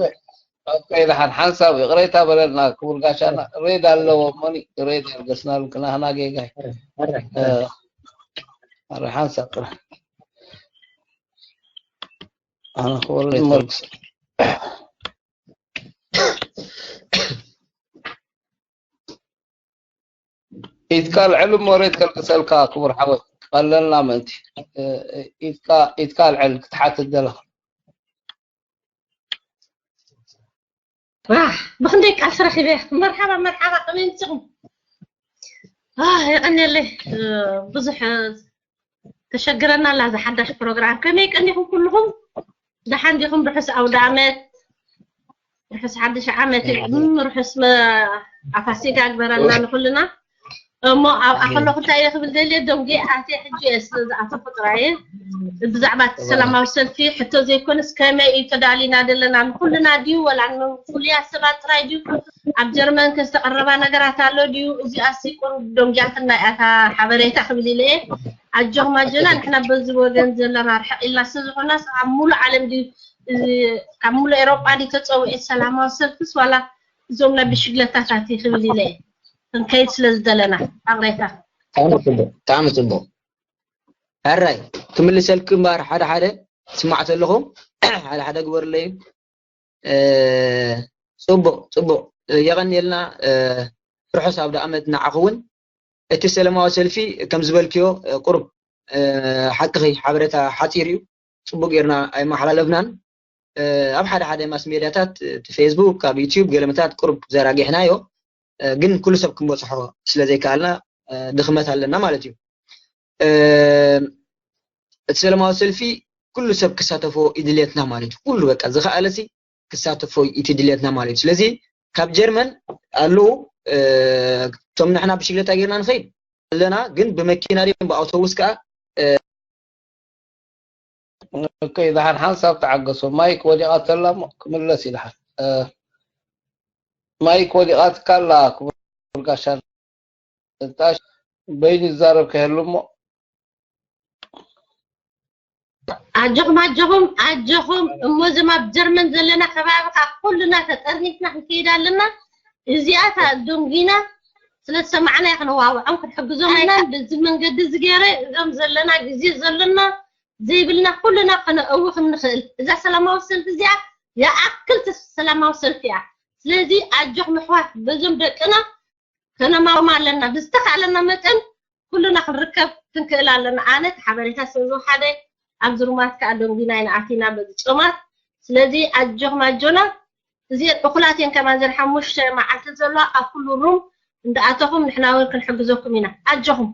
ኦኬ ደሓን ሓንሳብ ይቕሬታ በለልና ክቡር ጋሻና ሬድ ኣለዎ እሞኒ ሬድ የልገስናሉ ክናህና ጌጋ ኣረ ሓንሳብ ጥራሕ ኣነ ክወርድ መርግስ ኢትካ ልዕል እሞ ሬድ ከልግሰልካ ክቡር ሓወይ ቀለልና ምእንቲ ኢትካ ልዕል ክትሓትት ዘለኻ ብክንደይ ቃልሲ ረኪበ መርሓባ መርሓባ ከመይ ምፅኹም የቀንየለይ ብዙሕ ተሸግረና ኣላ እዛ ሓዳሽ ፕሮግራም ከመይ ቀኒኹም ኩልኹም ደሓን ዲኹም ርሑስ ኣውደ ኣመት ርሑስ ሓድሽ ዓመት ይኹም ርሑስ ኣፋሲጋ ግበረልና ንኩልና እሞ ኣብኣ ከለኹ እንታይ እየ ክብል ደልየ ደንጉየ ኣትየ ሕጂ እየ ስለ ዝኣተኹ ጥራየ ብዛዕባ እቲ ሰላማዊ ሰልፊ ሕቶ ዘይኮነስ ከመይ እዩ ተዳሊና ዘለና ንኩልና ድዩ ወላ ንፍሉያት ሰባት ጥራይ ድዩ ኣብ ጀርመን ከ ዝተቐረባ ነገራት ኣሎ ድዩ እዚኣሲ ቁሩብ ደንጉያትና እያ እታ ሓበሬታ ክብል ኢለ እየ ኣጆኹም ኣጆና ንሕና በዚ ወገን ዘለና ርሕቕ ኢልና ስለ ዝኾናስ ኣብ ሙሉእ ዓለም ድዩ ካብ ሙሉእ ኤሮጳ ድዩ ተፀዊዑ ሰላማዊ ሰልፍስ ዋላ እዞም ናይ ብሽግለታታት እዩ ክብል ኢለ እየ ክንከይድ ስለ ዝደለና ኣቕሬታ ብጣዕሚ ፅቡቅ ሕራይ ክምልሰልኪ እምበኣር ሓደ ሓደ ስማዕ ተለኹ ሓደ ሓደ ግበርለይ ፅቡቅ ፅቡቅ የቐንየልና ርሑስ ኣብ ደኣመት ንዓኹ እውን እቲ ሰለማዊ ሰልፊ ከም ዝበልክዮ ቁሩብ ሓቅኺ ሓበሬታ ሓፂር እዩ ፅቡቅ ጌርና ኣይመሓላለፍናን ኣብ ሓደ ሓደ ማስ ሜድያታት እቲ ፌስቡክ ካብ ዩትዩብ ገለመታት ቁሩብ ዘራጊሕናዮ ግን ኩሉ ሰብ ክንበፅሖ ስለ ዘይከኣልና ድኽመት ኣለና ማለት እዩ እቲ ሰለማዊ ሰልፊ ኩሉ ሰብ ክሳተፎ ይድልየትና ማለት እዩ ኩሉ በቃ ዝኸኣለሲ ክሳተፎ ይትድልየትና ማለት እዩ ስለዚ ካብ ጀርመን ኣለዉ እቶም ንሕና ብሽግለታ ጌርና ንኸይድ ኣለና ግን ብመኪና ድም ብኣውቶቡስ ከዓ ኦኬ ደሓን ሓንሳብ ተዓገሶ ማይክ ወዲቓ ተላ እሞ ክምለስ እዩ ደሓን ማይክ ወዲቓትካ ኣላ ክቡር ጋሻ ጣሽ በይኑ ይዛረብ ከይህሉ እሞ ኣጆኹም ኣጆኹም ኣጆኹም እሞ እዞም ኣብ ጀርመን ዘለና ከባቢ ከዓ ኩሉና ተጠርኒፍና ክንከይድ ኣለና እዚኣ ደንጊና ስለ ዝሰማዕናዮ ክንዋውዖም ክንሕግዞም ኣይናን በዚ መንገዲ እዚ ገይረ እዞም ዘለና ግዜ ዘለና ዘይብልና ኩልና ከነእውኽም ንኽእል። እዛ ሰላማዊ ሰልፊ እዚኣ ይኣክል ሰላማዊ ሰልፊ እያ። ስለዚ ኣጆኹም ኣሕዋት በዞም ደቅና ከነማርም ኣለና። ብዝተኻእለና መጠን ኩልና ክንርከብ ክንክእል ኣለና። ኣነ እቲ ሓበሬታ ስለ ዝወሓደ ኣብዚ ሩማት ከዓ ደንጉና ኢና ኣቲና በዚ ጾማት። ስለዚ ኣጆኹም ኣጆና። እዚአን እኹላት እየን ከማን ዘን ሓሙሽተ መዓልቲ ዘለዋ ኣብ ኩሉ ሩም እንዳኣተኹም ንሕና እውን ክንሕግዘኩም ኢና። ኣጆኹም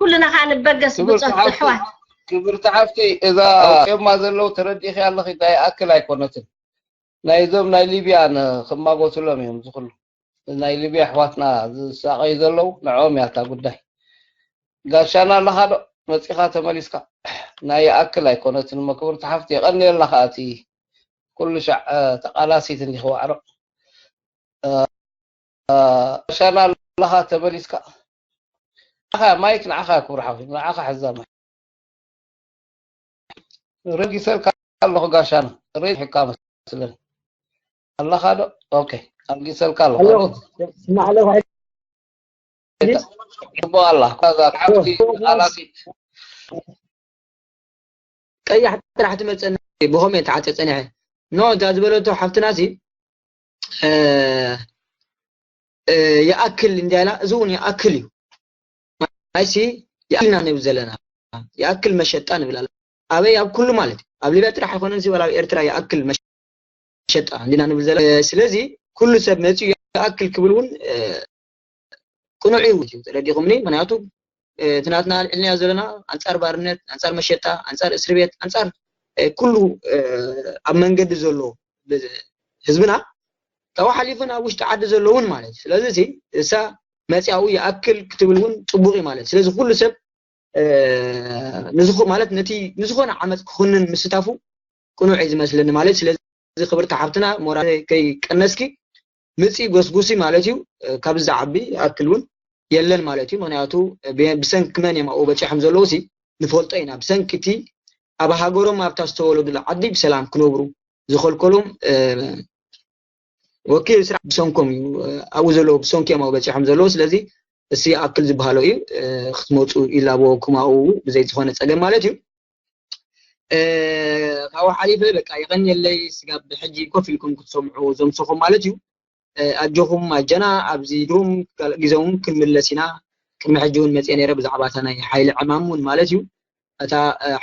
ኩልና ከዓ ንበገስ ብጾት ኣሕዋት። ክብርቲ ሓፍቲ እዛ ማ ዘለዉ ተረዲኺ ኣለኺ እንታይ ይኣክል ኣይኮነትን። ናይዞም ናይ ሊብያ ክማጎትሎም እዮም ዝኽሉ ናይ ሊብያ ኣሕዋትና ዝሳቐዩ ዘለዉ ንዕኦም እያ እታ ጉዳይ። ጋሻና ኣለኻ ዶ መፂኻ ተመሊስካ? ናይ ይኣክል ኣይኮነትን እሞ ክብርቲ ሓፍቲ የቐንየልና ከዓ እቲ ኩሉ ሻዕ ተቓላሲት እንዲኺ ዋዕሮ። ጋሻና ኣለኻ ተመሊስካ? ማይክ ንዓኻ ክብሪ ሓፍቲ ንዓኻ ሕዛ ማይክ። ረጊሰልካ ኣለኹ ጋሻና ሬድ ሕካ መስለን ኣለኻ ዶ? ኦኬ ኣልጊሰልካ ኣለኹ። ስማዕ ኣለኹ። ጽቡቕ ኣላ ኳዛ ሓፍቲ ኣላፊት ቀያሕ ጥራሕ ትመፀና ብኸመይ ተዓፀ ፀኒሐ ኖ እዛ ዝበለቶ ሓፍትና ሲ ይኣክል እንዲያ ኢላ እዚ እውን ይኣክል እዩ። ማይሲ ይኣክልና ንብል ዘለና ይኣክል መሸጣ ንብል ኣለና። ኣበይ ኣብ ኩሉ ማለት እዩ ኣብ ሊብያ ጥራሕ ኣይኮነን ሲ ዋላ ኣብ ኤርትራ ይኣክል መሸጣ እንዲና ንብል ዘለና። ስለዚ ኩሉ ሰብ መፂኡ ይኣክል ክብል እውን ቅኑዕ እዩ ተረዲኹምኒ። ምክንያቱ እቲ ናትና ኣልዕልናዮ ዘለና ኣንፃር ባርነት፣ ኣንፃር መሸጣ፣ ኣንፃር እስሪ ቤት፣ ኣንፃር ኩሉ ኣብ መንገዲ ዘሎ ህዝብና ካብኡ ሓሊፉ ናብ ውሽጢ ዓዲ ዘለውን ማለት እዩ። ስለዚ እሳ መፅያኡ ይኣክል ክትብል እውን ፅቡቕ እዩ ማለት እዩ። ስለዚ ኩሉ ሰብ ማለት ነቲ ንዝኾነ ዓመፅ ክኹንን ምስታፉ ቅኑዕ እዩ ዝመስለኒ ማለት እዩ። ስለዚ ክብርቲ ሓፍትና ሞራል ከይቀነስኪ ምፂ ጎስጉሲ ማለት እዩ። ካብዚ ዝዓቢ ይኣክል እውን የለን ማለት እዩ። ምክንያቱ ብሰንኪ መን እዮም ኣብኡ በፂሖም ዘለዉ ሲ ንፈልጦ ኢና። ብሰንኪ እቲ ኣብ ሃገሮም ኣብታ ዝተወለዱሉ ዓዲ ብሰላም ክነብሩ ዝኸልከሎም ወኪል ስራሕ ብሰንኮም እዩ ኣብኡ ዘለዉ ብሰንኪ እዮም ኣብኡ በፂሖም ዘለዉ። ስለዚ እሱ ይኣክል ዝበሃሎ እዩ ክትመፁ ይላበወኩም ኣብኡ ብዘይ ዝኾነ ፀገም ማለት እዩ። ካብኡ ሓሊፈ በቃ የቐንየለይ ስጋብ ብሕጂ ኮፍ ኢልኩም ክትሰምዑ ዘምሰኹም ማለት እዩ። ኣጆኹም ኣጀና ኣብዚ ሩም ካልእ ግዜ እውን ክንምለስ ኢና። ቅድሚ ሕጂ እውን መፅየ ነይረ ብዛዕባ እታ ናይ ሓይሊ ዕማም እውን ማለት እዩ። እታ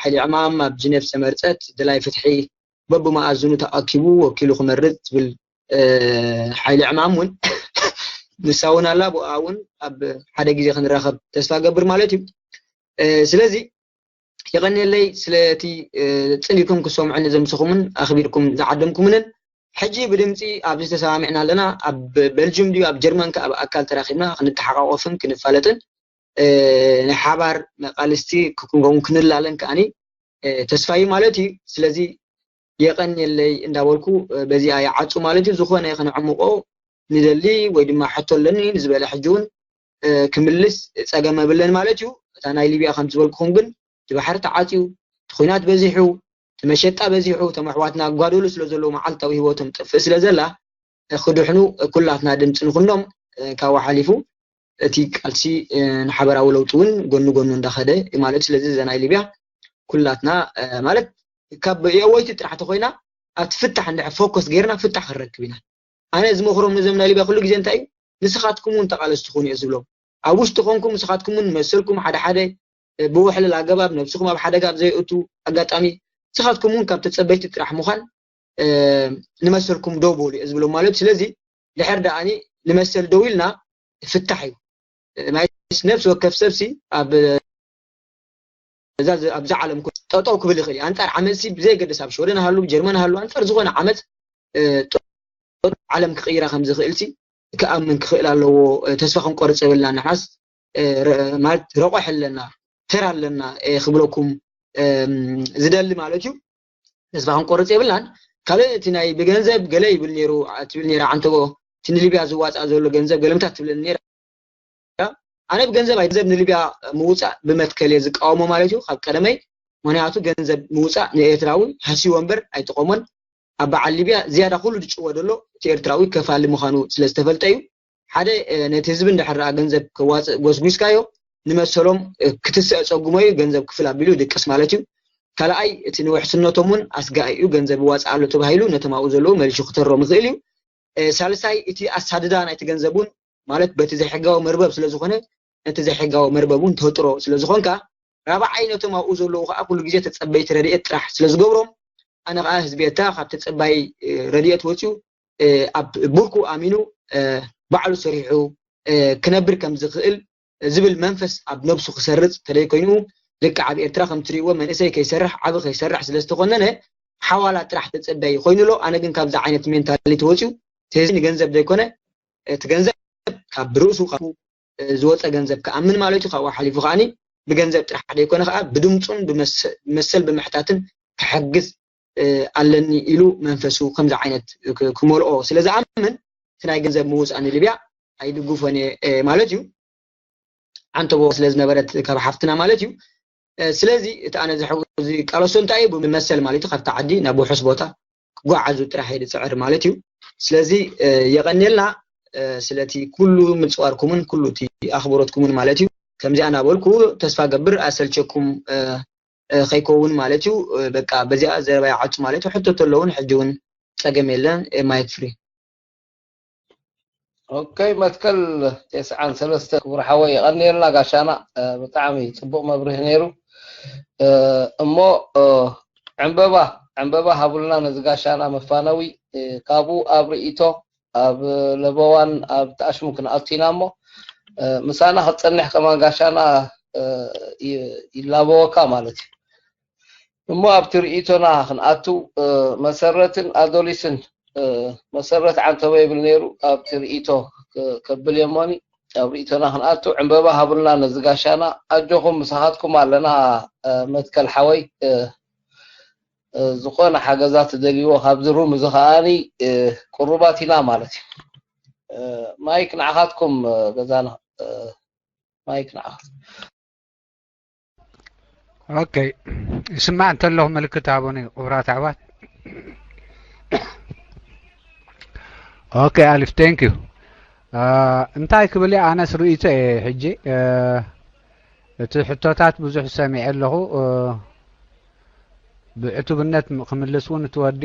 ሓይሊ ዕማም ኣብ ጅነቭ ዝተመርፀት ደላይ ፍትሒ በብመኣዝኑ ተኣኪቡ ወኪሉ ክመርፅ ትብል ሓይሊ ዕማም እውን ንሳ እውን ኣላ። ብኣ እውን ኣብ ሓደ ግዜ ክንራኸብ ተስፋ ገብር ማለት እዩ። ስለዚ የቐንየለይ ስለቲ ፅን ኢልኩም ክሰምዑኒ ዘምሰኹምን ኣኽቢርኩም ዝዓደምኩምንን። ሕጂ ብድምፂ ኣብዚ ተሰማሚዕና ኣለና። ኣብ በልጅም ድዩ ኣብ ጀርመን ከ ኣብ ኣካል ተራኺብና ክንተሓቋቆፍን ክንፋለጥን ናይ ሓባር መቃልስቲ ክኩንከውን ክንላለን ከኣኒ ተስፋ እዩ ማለት እዩ። ስለዚ የቐንየለይ እንዳበልኩ በዚኣ ይዓፁ ማለት እዩ። ዝኾነ ከነዕምቆ ንደሊ ወይ ድማ ሕቶ ኣለኒ ንዝበለ ሕጂ እውን ክምልስ ፀገም የብለን ማለት እዩ። እታ ናይ ሊብያ ከም ዝበልኩኹም ግን እቲ ባሕሪ ተዓፅዩ፣ እቲ ኹናት በዚሑ፣ እቲ መሸጣ በዚሑ፣ እቶም ኣሕዋትና ጓደሉ ስለ ዘለዉ መዓልታዊ ህይወቶም ትጠፍእ ስለ ዘላ ክድሕኑ ኩላትና ድምፂ ንኹኖም። ካብኡ ሓሊፉ እቲ ቃልሲ ንሓበራዊ ለውጢ እውን ጎኒ ጎኑ እንዳኸደ ማለት ስለዚ እዛ ናይ ሊብያ ኩላትና ማለት ካብ የወይቲ ጥራሕ ተኮይና ኣብቲ ፍታሕ እንድሕር ፎከስ ገይርና ፍታሕ ክንረክብ ኢና። ኣነ ዝመኽሮም ነዞም ናይ ሊብያ ኩሉ ግዜ እንታይ እዩ ንስኻትኩም እውን ተቓለስቲ ኩኑ እየ ዝብሎም። ኣብ ውሽጢ ኮንኩም ንስኻትኩም እውን መሰልኩም ሓደ ሓደ ብውሕልል ኣገባብ ነብስኹም ኣብ ሓደጋ ኣብ ዘየእቱ ኣጋጣሚ ንስኻትኩም እውን ካብ ተፀበይቲ ጥራሕ ምዃን ንመሰልኩም ደው በሉ እየ ዝብሎም ማለት እዩ። ስለዚ ድሕር ደኣኒ ንመሰል ደው ኢልና ፍታሕ እዩ። ማይስ ነብሲ ወከፍ ሰብሲ ኣብ እዛ ኣብዚ ዓለም ጠጠው ክብል ይኽእል እዩ። ኣንፃር ዓመፅሲ ብዘየገደስ ኣብ ሽወደን ሃሉ ጀርመን ሃሉ ኣንፃር ዝኾነ ዓመፅ ዓለም ክቕይራ ከም ዝኽእል ሲ ክኣምን ክኽእል ኣለዎ። ተስፋ ክንቆርፅ የብልና ንሕናስ ማለት ረቆሕ ኣለና ተራ ኣለና ክብለኩም ዝደሊ ማለት እዩ። ተስፋ ክንቆርፅ የብልናን። ካልእ እቲ ናይ ብገንዘብ ገለ ይብል ነይሩ ትብል ነይራ ዓንተቦ እቲ ንሊብያ ዝዋፃእ ዘሎ ገንዘብ ገለምታት ትብለኒ ነይራ። ኣነ ብገንዘብ ኣይ ገንዘብ ንሊብያ ምውፃእ ብመትከል እየ ዝቃወሞ ማለት እዩ። ካብ ቀደመይ ምክንያቱ ገንዘብ ምውፃእ ንኤርትራዊ ሃስይዎ እምበር ኣይጠቐሞን። ኣብ በዓል ሊብያ ዝያዳ ኩሉ ዝጭወ ዘሎ እቲ ኤርትራዊ ከፋሊ ምዃኑ ስለ ዝተፈልጠ እዩ። ሓደ ነቲ ህዝቢ እንድሕር ገንዘብ ከዋፅእ ጎስጒስካዮ፣ ንመሰሎም ክትስእ ፀጉሞ እዩ፣ ገንዘብ ክፍል ኣቢሉ ድቅስ ማለት እዩ። ካልኣይ እቲ ንውሕስነቶም እውን ኣስጋኢ እዩ፣ ገንዘብ ይዋፅእ ኣሎ ተባሂሉ ነቶም ኣብኡ ዘለዉ መሊሹ ክተሮም ይኽእል እዩ። ሳልሳይ እቲ ኣሳድዳ ናይቲ ገንዘብ እውን ማለት በቲ ዘይሕጋዊ መርበብ ስለዝኾነ ነቲ ዘይሕጋዊ መርበብ እውን ተጥሮ ስለዝኾንካ፣ ራብዓይ ነቶም ኣብኡ ዘለዉ ከዓ ኩሉ ግዜ ተፀበይቲ ረድኤት ጥራሕ ስለዝገብሮም፣ ኣነ ከዓ ህዝቢ ኤርትራ ካብ ተፀባይ ረድኤት ወፂኡ ኣብ ብርኩ ኣሚኑ ባዕሉ ሰሪሑ ክነብር ከም ዝኽእል ዝብል መንፈስ ኣብ ነብሱ ክሰርጽ ተደይ ኮይኑ፣ ልክዕ ኣብ ኤርትራ ከም ትርእይዎ መንእሰይ ከይሰርሕ ዓቢ ከይሰርሕ ስለ ዝተኾነነ፣ ሓዋላ ጥራሕ ተጸበይ ኮይኑ ኣሎ። ኣነ ግን ካብዚ ዓይነት ሜንታሊቲ ወጺኡ፣ ስለዚ ንገንዘብ ዘይኮነ እቲ ገንዘብ ካብ ርእሱ ካብ ዝወፀ ገንዘብ ክኣምን ማለት እዩ። ካብኡ ሓሊፉ ከዓኒ ብገንዘብ ጥራሕ ዘይኮነ ከዓ ብድምፁን ብመሰል ብምሕታትን ክሕግዝ ኣለኒ ኢሉ መንፈሱ ከምዚ ዓይነት ክመልኦ ስለ ዝኣምን እቲ ናይ ገንዘብ ምውፃእ ንሊብያ ኣይድግፎን እየ ማለት እዩ። ዓንተቦ ስለ ዝነበረት ካብ ሓፍትና ማለት እዩ። ስለዚ እቲ ኣነ ዝቃለሶ እንታይ እዩ? ብመሰል ማለት እዩ ካብቲ ዓዲ ናብ ውሑስ ቦታ ክጓዓዙ ጥራሕ እየ ዝፅዕር ማለት እዩ። ስለዚ የቐንየልና ስለቲ ኩሉ ምፅዋርኩምን ኩሉ እቲ ኣኽብሮትኩምን ማለት እዩ። ከምዚኣ እናበልኩ ተስፋ ገብር ኣሰልቸኩም ከይከውን ማለት እዩ። በቃ በዚኣ ዘረባ ይዓጹ ማለት እዩ። ሕቶ ተለውን ሕጂ እውን ጸገም የለን። ማይክ ፍሪ። ኦኬ መትከል ተስዓን ሰለስተ ክቡር ሓወይ የቐንየልና ጋሻና። ብጣዕሚ ጽቡቕ መብርሂ ነይሩ። እሞ ዕንበባ ዕንበባ ሃቡልና ነዚ ጋሻና መፋነዊ። ካብኡ ኣብ ርእይቶ ኣብ ለበዋን ኣብ ተኣሽሙ ክንኣቱ ኢና እሞ ምሳና ክትጸንሕ ከማን ጋሻና ይላበወካ ማለት እዩ። እሞ ኣብቲ ርእይቶና ክንኣቱ መሰረትን ኣዶሊስን መሰረት ዓንተቦ ይብል ነይሩ። ኣብቲ ርእይቶ ከብል የሞኒ ኣብ ርእይቶና ክንኣቱ ዕንበባ ሃቡልና ነዚ ጋሻና። ኣጆኹም ምሳኻትኩም ኣለና መትከል ሓወይ። ዝኾነ ሓገዛ ትደልይዎ ካብዚ ሩም እዚ ከዓኒ ቅሩባት ኢና ማለት እዩ። ማይክ ንዓኻትኩም ገዛና ማይክ ንዓኻትኩም። ኦኬ ይስማዕ እንተለኹ ምልክት ሃቡኒ ክቡራት ኣሕዋት። ኦኬ ኣሊፍ thank you። እንታይ ክብል እየ ኣነስ ርእይቶ እየ ሕጂ እቲ ሕቶታት ብዙሕ ሰሚዐ ኣለኹ። ብዕቱብነት ክምልስ እውን እቲ ወዲ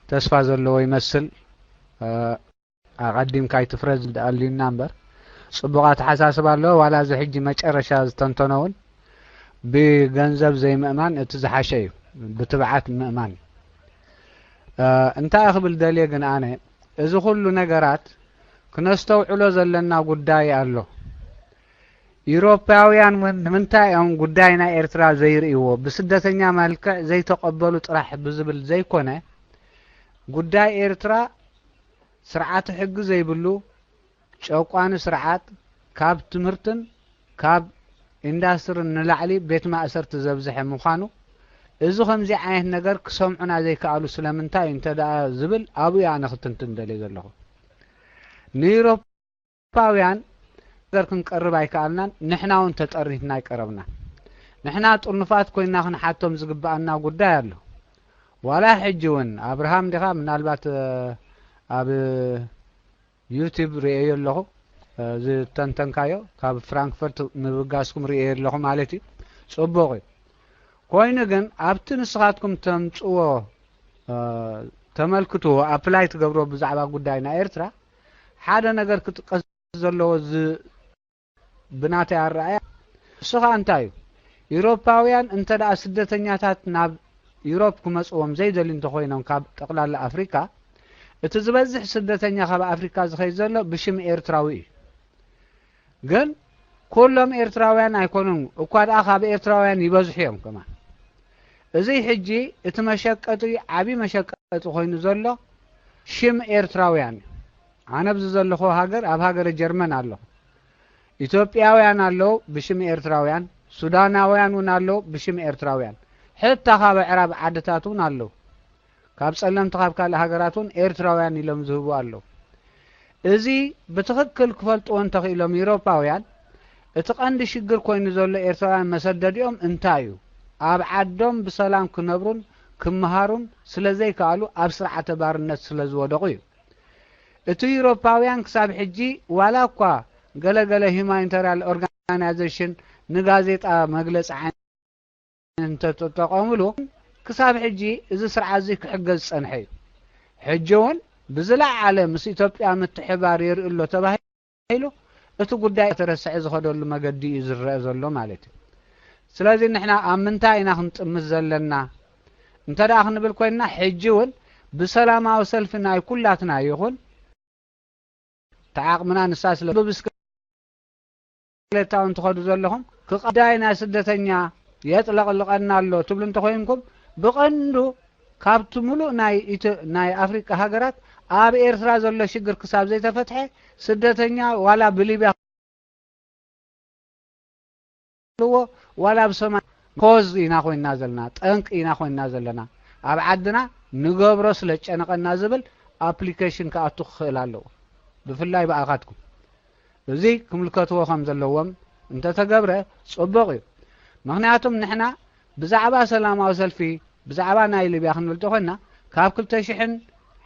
ተስፋ ዘለዎ ይመስል። ኣቐዲምካ ኣይትፍረድ ኣልዩና እምበር ፅቡቕ ኣተሓሳስባ ኣለዎ። ዋላ እዚ ሕጂ መጨረሻ ዝተንተኖ እውን ብገንዘብ ዘይምእማን እቲ ዝሓሸ እዩ፣ ብትብዓት ምእማን። እንታይ ክብል ደልየ ግን ኣነ እዚ ኩሉ ነገራት ክነስተውዕሎ ዘለና ጉዳይ ኣሎ። ኢሮፓውያን እውን ንምንታይ እዮም ጉዳይ ናይ ኤርትራ ዘይርእይዎ? ብስደተኛ መልክዕ ዘይተቐበሉ ጥራሕ ብዝብል ዘይኮነ፣ ጉዳይ ኤርትራ ስርዓተ ሕጊ ዘይብሉ ጨቋኒ ስርዓት ካብ ትምህርትን ካብ ኢንዳስትርን ንላዕሊ ቤት ማእሰርቲ ዘብዝሐ ምዃኑ፣ እዚ ከምዚ ዓይነት ነገር ክሰምዑና ዘይከኣሉ ስለምንታይ እዩ እንተ ደኣ ዝብል ኣብኡ እየ ኣነ ክትንትን ደልየ ዘለኹ። ንኢሮፓ ኤውሮፓውያን ነገር ክንቀርብ ኣይከኣልናን፣ ንሕና እውን ተጠሪትና ኣይቀረብናን። ንሕና ጥርኑፋት ኮይንና ክንሓቶም ዝግበኣና ጉዳይ ኣሎ። ዋላ ሕጂ እውን ኣብርሃም ዲኻ ምናልባት ኣብ ዩቲብ ርእየዮ ኣለኹ ዝተንተንካዮ ካብ ፍራንክፈርት ምብጋስኩም ርእየዮ ኣለኹ ማለት እዩ። ጽቡቕ እዩ። ኮይኑ ግን ኣብቲ ንስኻትኩም ተምጽዎ ተመልክትዎ ኣፕላይ ትገብሮ ብዛዕባ ጉዳይ ናይ ኤርትራ ሓደ ነገር ክጥቀስ ዘለዎ ብናተይ ኣረኣያ እሱ ኸኣ እንታይ እዩ? ኢሮፓውያን እንተ ደኣ ስደተኛታት ናብ ኢሮፕ ክመጽዎም ዘይደልዩ እንተኾይኖም ካብ ጠቕላላ ኣፍሪካ እቲ ዝበዝሕ ስደተኛ ካብ ኣፍሪካ ዝኸይድ ዘሎ ብሽም ኤርትራዊ እዩ። ግን ኩሎም ኤርትራውያን ኣይኮኑን እኳ ደኣ ካብ ኤርትራውያን ይበዝሑ እዮም ከማን። እዚ ሕጂ እቲ መሸቀጢ ዓቢ መሸቀጢ ኮይኑ ዘሎ ሽም ኤርትራውያን እዩ። ኣነ ኣብዚ ዘለኹ ሃገር ኣብ ሃገረ ጀርመን ኣለኹ። ኢትዮጵያውያን ኣለዉ ብሽም ኤርትራውያን፣ ሱዳናውያን እውን ኣለዉ ብሽም ኤርትራውያን። ሕታ ካብ ኣዕራብ ዓድታት እውን ኣለዉ። ካብ ጸለምቲ ካብ ካልእ ሃገራት እውን ኤርትራውያን ኢሎም ዝህቡ ኣለዉ። እዚ ብትኽክል ክፈልጥዎ እንተኽኢሎም ኢሮፓውያን እቲ ቀንዲ ሽግር ኮይኑ ዘሎ ኤርትራውያን መሰደዲኦም እንታይ እዩ? ኣብ ዓዶም ብሰላም ክነብሩን ክመሃሩን ስለ ዘይከኣሉ ኣብ ስርዓተ ባርነት ስለ ዝወደቑ እዩ። እቲ ዩሮፓውያን ክሳብ ሕጂ ዋላ እኳ ገለገለ ሁማኒታሪያን ኦርጋናይዜሽን ንጋዜጣ መግለፂ ዓይነት እንተተጠቐምሉ ክሳብ ሕጂ እዚ ስርዓት እዚ ክሕገዝ ዝፀንሐ እዩ። ሕጂ እውን ብዝለዓለ ምስ ኢትዮጵያ ምትሕባር የርኢ ኣሎ ተባሂሉ እቲ ጉዳይ ተረስዐ ዝኸደሉ መገዲ እዩ ዝረአ ዘሎ ማለት እዩ። ስለዚ ንሕና ኣብ ምንታይ ኢና ክንጥምት ዘለና እንተ ደኣ ክንብል ኮይንና ሕጂ እውን ብሰላማዊ ሰልፊ ናይ ኩላትና ይኹን ተዓቕምና ንሳ ስለ ብብስክሌታ እውን ትኸዱ ዘለኹም ክቐዳይ ናይ ስደተኛ የጥለቕልቐና ኣሎ ትብሉ እንተኮይንኩም ብቐንዱ ካብቲ ሙሉእ ናይ ኢትዮ- ናይ ኣፍሪቃ ሃገራት ኣብ ኤርትራ ዘሎ ሽግር ክሳብ ዘይተፈትሐ ስደተኛ ዋላ ብሊብያ ኣለዎ ዋላ ብሰማይ ኮዝ ኢና ኮይንና ዘለና ጠንቂ ኢና ኮይንና ዘለና ኣብ ዓድና ንገብሮ ስለ ጨነቐና ዝብል ኣፕሊኬሽን ክኣቱ ክኽእል ኣለዎ ብፍላይ ብኣኻትኩም እዚ ክምልከትዎ ከም ዘለዎም እንተተገብረ ጽቡቕ እዩ። ምኽንያቱም ንሕና ብዛዕባ ሰላማዊ ሰልፊ ብዛዕባ ናይ ሊብያ ክንብል ተኾይና ካብ ክልተ ሽሕን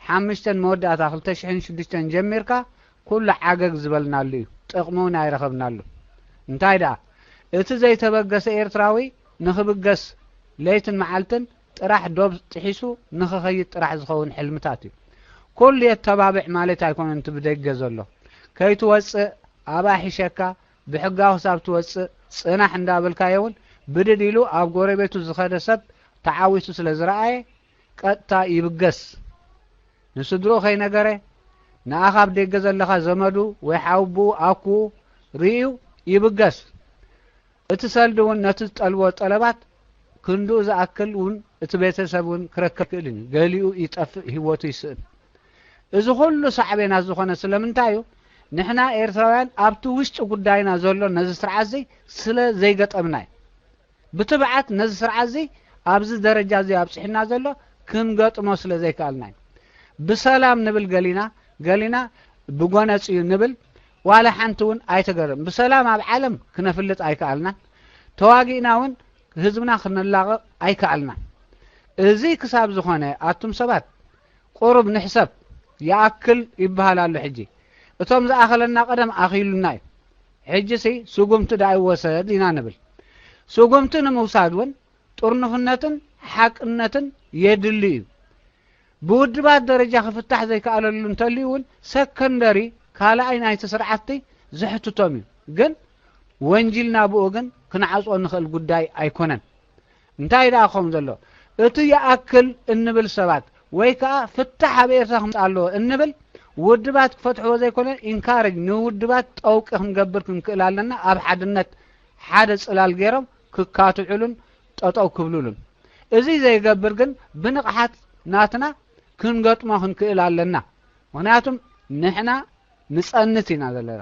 ሓሙሽተን መወዳእታ ክልተ ሽሕን ሽዱሽተን ጀሚርካ ኩሉ ዓገግ ዝበልናሉ እዩ። ጥቕሚ እውን ኣይረኸብናሉ። እንታይ ደኣ እቲ ዘይተበገሰ ኤርትራዊ ንኽብገስ ለይትን መዓልትን ጥራሕ ዶብ ጥሒሱ ንኽኸይድ ጥራሕ ዝኸውን ሕልምታት እዩ። ኩሉ የተባብዕ ማለት ኣይኮነን እቲ ብደገ ዘሎ ከይትወፅእ ኣባሒሸካ ብሕጋዊ ክሳብ ትወፅእ ፅናሕ እንዳበልካዮ እውን ብድድ ኢሉ ኣብ ጎረቤቱ ዝኸደ ሰብ ተዓዊቱ ስለ ዝረኣየ ቀጥታ ይብገስ። ንስድርኡ ከይነገረ ንኣኻ ኣብ ደገ ዘለኻ ዘመዱ ወይ ሓውብኡ ኣኩኡ ርእዩ ይብገስ። እቲ ሰልዲ እውን ነቲ ዝጠልቦ ጠለባት ክንድኡ ዝኣክል እውን እቲ ቤተሰብ እውን ክረከብ ክእልን እዩ። ገሊኡ ይጠፍእ፣ ህይወቱ ይስእን። እዚ ኩሉ ሳዕቤናት ዝኾነ ስለምንታይ እዩ? ንሕና ኤርትራውያን ኣብቲ ውሽጢ ጉዳይና ዘሎ ነዚ ስርዓት እዚ ስለ ዘይገጠምና እዩ። ብትብዓት ነዚ ስርዓት እዚ ኣብዚ ደረጃ እዚ ኣብፅሕና ዘሎ ክንገጥሞ ስለ ዘይከኣልና እዩ። ብሰላም ንብል ገሊና፣ ገሊና ብጎነፅ እዩ ንብል፣ ዋላ ሓንቲ እውን ኣይተገርም። ብሰላም ኣብ ዓለም ክነፍልጥ ኣይከኣልናን፣ ተዋጊእና እውን ህዝብና ክነላቕቕ ኣይከኣልናን። እዚ ክሳብ ዝኾነ ኣቱም ሰባት ቁሩብ ንሕሰብ ይኣክል ይበሃል ኣሎ ሕጂ። እቶም ዝኣኸለና ቀደም ኣኺሉና እዩ። ሕጂሲ ስጉምቲ ደኣ ይወሰድ ኢና ንብል። ስጉምቲ ንምውሳድ እውን ጥርኑፍነትን ሓቅነትን የድሊ እዩ። ብውድባት ደረጃ ክፍታሕ ዘይከኣለሉ እንተልዩ እውን ሰከንደሪ ካልኣይ ናይቲ ስርዓትቲ ዘሕትቶም እዩ። ግን ወንጂልና ብኡ ግን ክንዓፅኦ ንኽእል ጉዳይ ኣይኮነን። እንታይ ደኣ ክኸውን ዘሎ እቲ ይኣክል እንብል ሰባት ወይ ከዓ ፍታሕ ኣብ ኤርትራ ክምፃእ ኣለዎ እንብል ውድባት ክፈትሕዎ ዘይኮነ ኢንካረጅ ንውድባት ጠውቂ ክንገብር ክንክእል ኣለና ኣብ ሓድነት ሓደ ፅላል ገይሮም ክካትዑሉን ጠጠው ክብሉሉን እዚ ዘይገብር ግን ብንቕሓት ናትና ክንገጥሞ ክንክእል ኣለና ምክንያቱም ንሕና ንፀንት ኢና ዘለና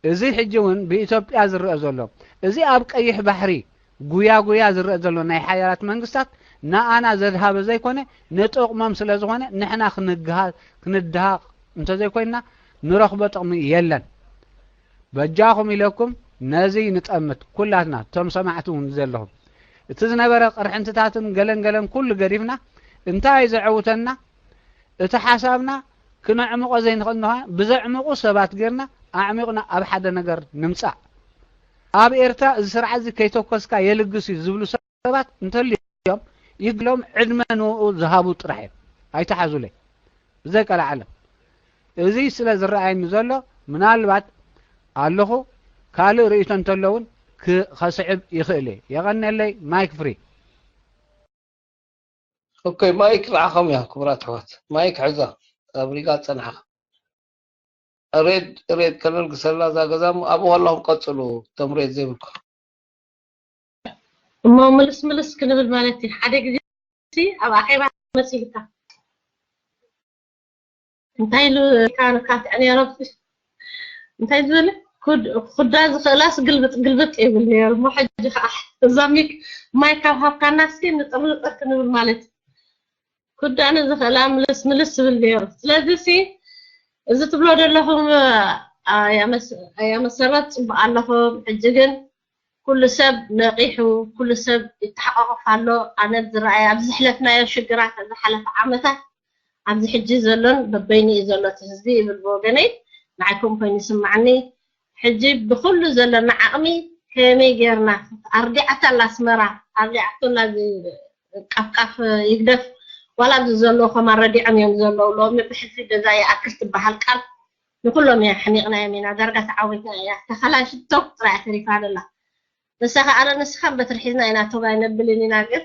እዚ ሕጂ እውን ብኢትዮጵያ ዝረአ ዘሎ እዚ ኣብ ቀይሕ ባሕሪ ጉያ ጉያ ዝረአ ዘሎ ናይ ሓያላት መንግስታት ንኣና ዘድሃበ ዘይኮነ ንጥቕሞም ስለ ዝኾነ ንሕና ክንድሃቕ እንተዘይኮይንና ንረኽቦ ጥቕሚ የለን። በጃኹም ኢለኩም ነዚ ንጠምት ኩላትና እቶም ሰማዕቲ እውን ዘለኹም እቲ ዝነበረ ቅርሕንትታትን ገለን ገለን ኩሉ ገዲፍና እንታይ ዘዐውተና እቲ ሓሳብና ክነዕምቖ ዘይንኽእል እንኳ ብዘዕምቑ ሰባት ጌርና ኣዕሚቕና ኣብ ሓደ ነገር ንምጻእ። ኣብ ኤርትራ እዚ ስርዓት እዚ ከይተኮስካ የልግስ እዩ ዝብሉ ሰባት እንተልዮም ይግሎም ዕድመ ንኡ ዝሃቡ ጥራሕ እዮም። ኣይተሓዙለይ ብዘይቀልዓለም። እዚ ስለ ዝረኣየኒ ዘሎ ምናልባት ኣለኹ ካልእ ርእይቶ እንተሎ እውን ከስዕብ ይኽእል እየ። የቐንየለይ ማይክ ፍሪ። ኦኬ ማይክ ንዓኹም እያ ክቡራት ኣሕዋት ማይክ ሕዛ ኣብ ሪጋ ጸንሓ ሬድ ሬድ ከለር ግሰላ እዛ ገዛ እሞ ኣብኡ ከለኹም ቀጽሉ እቶም ሬድ ዘይብልኩም እሞ ምልስ ምልስ ክንብል ማለት እዩ ሓደ ግዜ ሲ ኣብ ኣኼባ መጺልካ እንታይ ኢሉ ካንካትዕ ነይሮም እንታይ ዝበለ ኩዳ ዝኽእላስ ግልብጥ ግልብጥ ይብል ነይሩ እሞ ሕጂ ከዓ እዛ ሚክ ማይ ካብ ሃብካና እስኪ ንጥርንጥር ክንብል ማለት እዩ ኩዳ ንዝኽእላ ምልስ ምልስ ዝብል ነይሩ ስለዚ ሲ እዚ ትብሎ ዘለኹም ኣያ መሰረት ፅቡቅ ኣለኹም ሕጂ ግን ኩሉ ሰብ ነቂሑ ኩሉ ሰብ ይተሓቋቆፍ ኣሎ ኣነ ዝረኣየ ኣብ ዝሕለፍናዮ ሽግራት ዝሓለፈ ዓመታት ኣብዚ ሕጂ ዘሎን በበይኑ እዩ ዘሎ እቲ ህዝቢ ይብል ብወገነይ። ንዓይ ከምኡ ኮይኑ ይስማዓኒ። ሕጂ ብኩሉ ዘለና ዓቕሚ ከመይ ጌርና፣ ኣርዲዓታ ኣላ ኣስመራ፣ ኣርዲዓቶ ኣላ እዚ ቃፍቃፍ ይግደፍ፣ ዋላ ኣብዚ ዘለዉ ከማን ረዲዖም እዮም ዘለዉ። ሎሚ ብሕልፊ ገዛ ይኣክል ትበሃል ቃል ንኩሎም እያ ሓኒቕናዮም ኢና። ዳርጋ ተዓዊትና እያ። ተኸላሽ ቶክ ጥራይ ተሪፋ ኣላ። ንሳ ከኣ ኣለ ንስኻን በትሪ ሒዝና ኢና ቶግ ኣይነብልን ኢና፣ ግን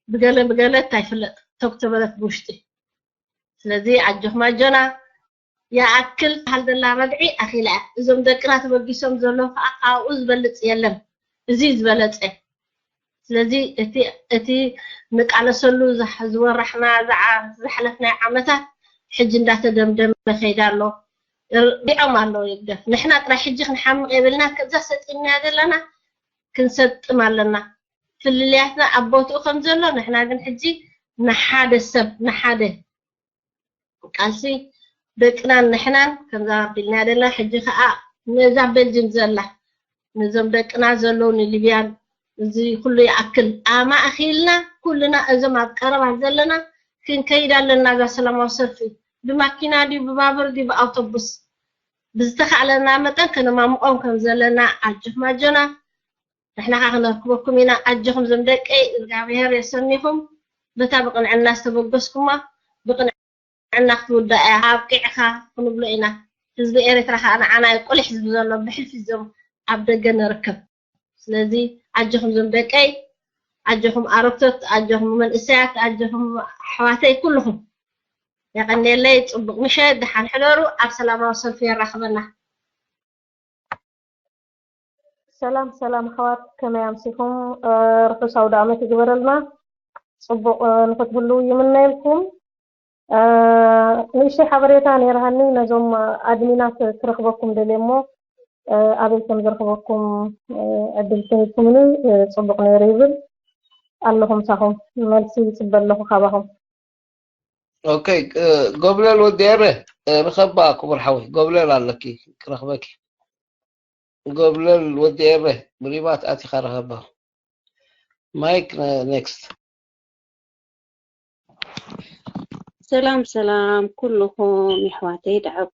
ብገለ ብገለ እንታይ ይፍለጥ፣ ቶግ ተበለት ብውሽጢ። ስለዚ ኣጆኹም ኣጆና። ይኣክል ትበሃል ዘላ ረድዒ ኣኺላ እያ። እዞም ደቅና ተበጊሶም ዘለዉ ከኣ ካብኡ ዝበልጽ የለን። እዚ እዩ ዝበለጸ። ስለዚ እቲ እቲ ንቃለሰሉ ዝሓ- ዝወራሕና ዝዓ- ዝሓለፍናዮ ዓመታት ሕጂ እንዳተደምደመ ከይዳ ኣሎ። ርዲዖም ኣለዉ ይግደፍ። ንሕና ጥራይ ሕጂ ክንሓምቕ የብልና። ከዛ ሰጢምና ዘለና ክንሰጥም ኣለና። ፍልልያትና ኣብ ቦትኡ ከም ዘሎ ንሕና ግን ሕጂ ንሓደ ሰብ ንሓደ ቃልሲ ደቅናን ንሕናን ከምዛ ኣቢልና ደላ። ሕጂ ከኣ ነዛ ቤልጅም ዘላ ነዞም ደቅና ዘለዉ ንሊብያን እዚ ኩሉ ይኣክል ኣማእኺልና ኩልና እዞም ኣብ ቀረባ ዘለና ክንከይድ ኣለና። እዛ ሰላማዊ ሰልፊ ብማኪና ድዩ ብባቡር ድዩ ብኣውቶቡስ ብዝተኻእለና መጠን ከነማምቖም ከም ዘለና ኣጆኹም ኣጆና። ንሕና ኸዓ ክነርክበኩም ኢና። ኣጆኹም ዞም ደቀይ እግዚኣብሔር የሰኒኹም። በታ ብቕንዕና ዝተበገስኩማ ብቕንዕና ክትውዳእ እያ። ኣብቂዕኻ ክንብሎ ኢና። ህዝቢ ኤርትራ ኸዓ ንዓና እዩ ቁሊሕ ህዝቢ ዘሎ ብሕልፊ ዞም ኣብ ደገ ንርከብ። ስለዚ ኣጆኹም ዞም ደቀይ፣ ኣጆኹም ኣረግቶት፣ ኣጆኹም መንእሰያት፣ ኣጆኹም ኣሕዋተይ ኩልኹም። የቐንየለይ። ጽቡቕ ምሸት፣ ደሓን ሕደሩ። ኣብ ሰላማዊ ሰልፊ የራኽበና። ሰላም ሰላም ኣሕዋት ከመይ ኣምሲኹም? ርሑስ ኣውደ ኣመት ይግበረልና። ጽቡቕ ንክትህልዉ ይምነየልኩም። ንእሽተይ ሓበሬታ ነይርሃኒ ነዞም ኣድሚናት ክረኽበኩም ደልየ እሞ ኣበይ ከም ዝረኽበኩም ዕድል ተሂብኩምኒ ጽቡቕ ነይሩ ይብል ኣለኹ ምሳኹም። መልሲ ይጽበ ኣለኹ ካባኹም። ኦኬ፣ ጎብለል ወዲ ኤረ ርኸባ ክቡር ሓወይ፣ ጎብለል ኣለኪ ክረኽበኪ። ጎብለል ወዲ ኤረ ብሪባት ኣቲኻ ርኸባ። ማይክ ኔክስት። ሰላም ሰላም ኩልኹም የሕዋተይ ደዓኹም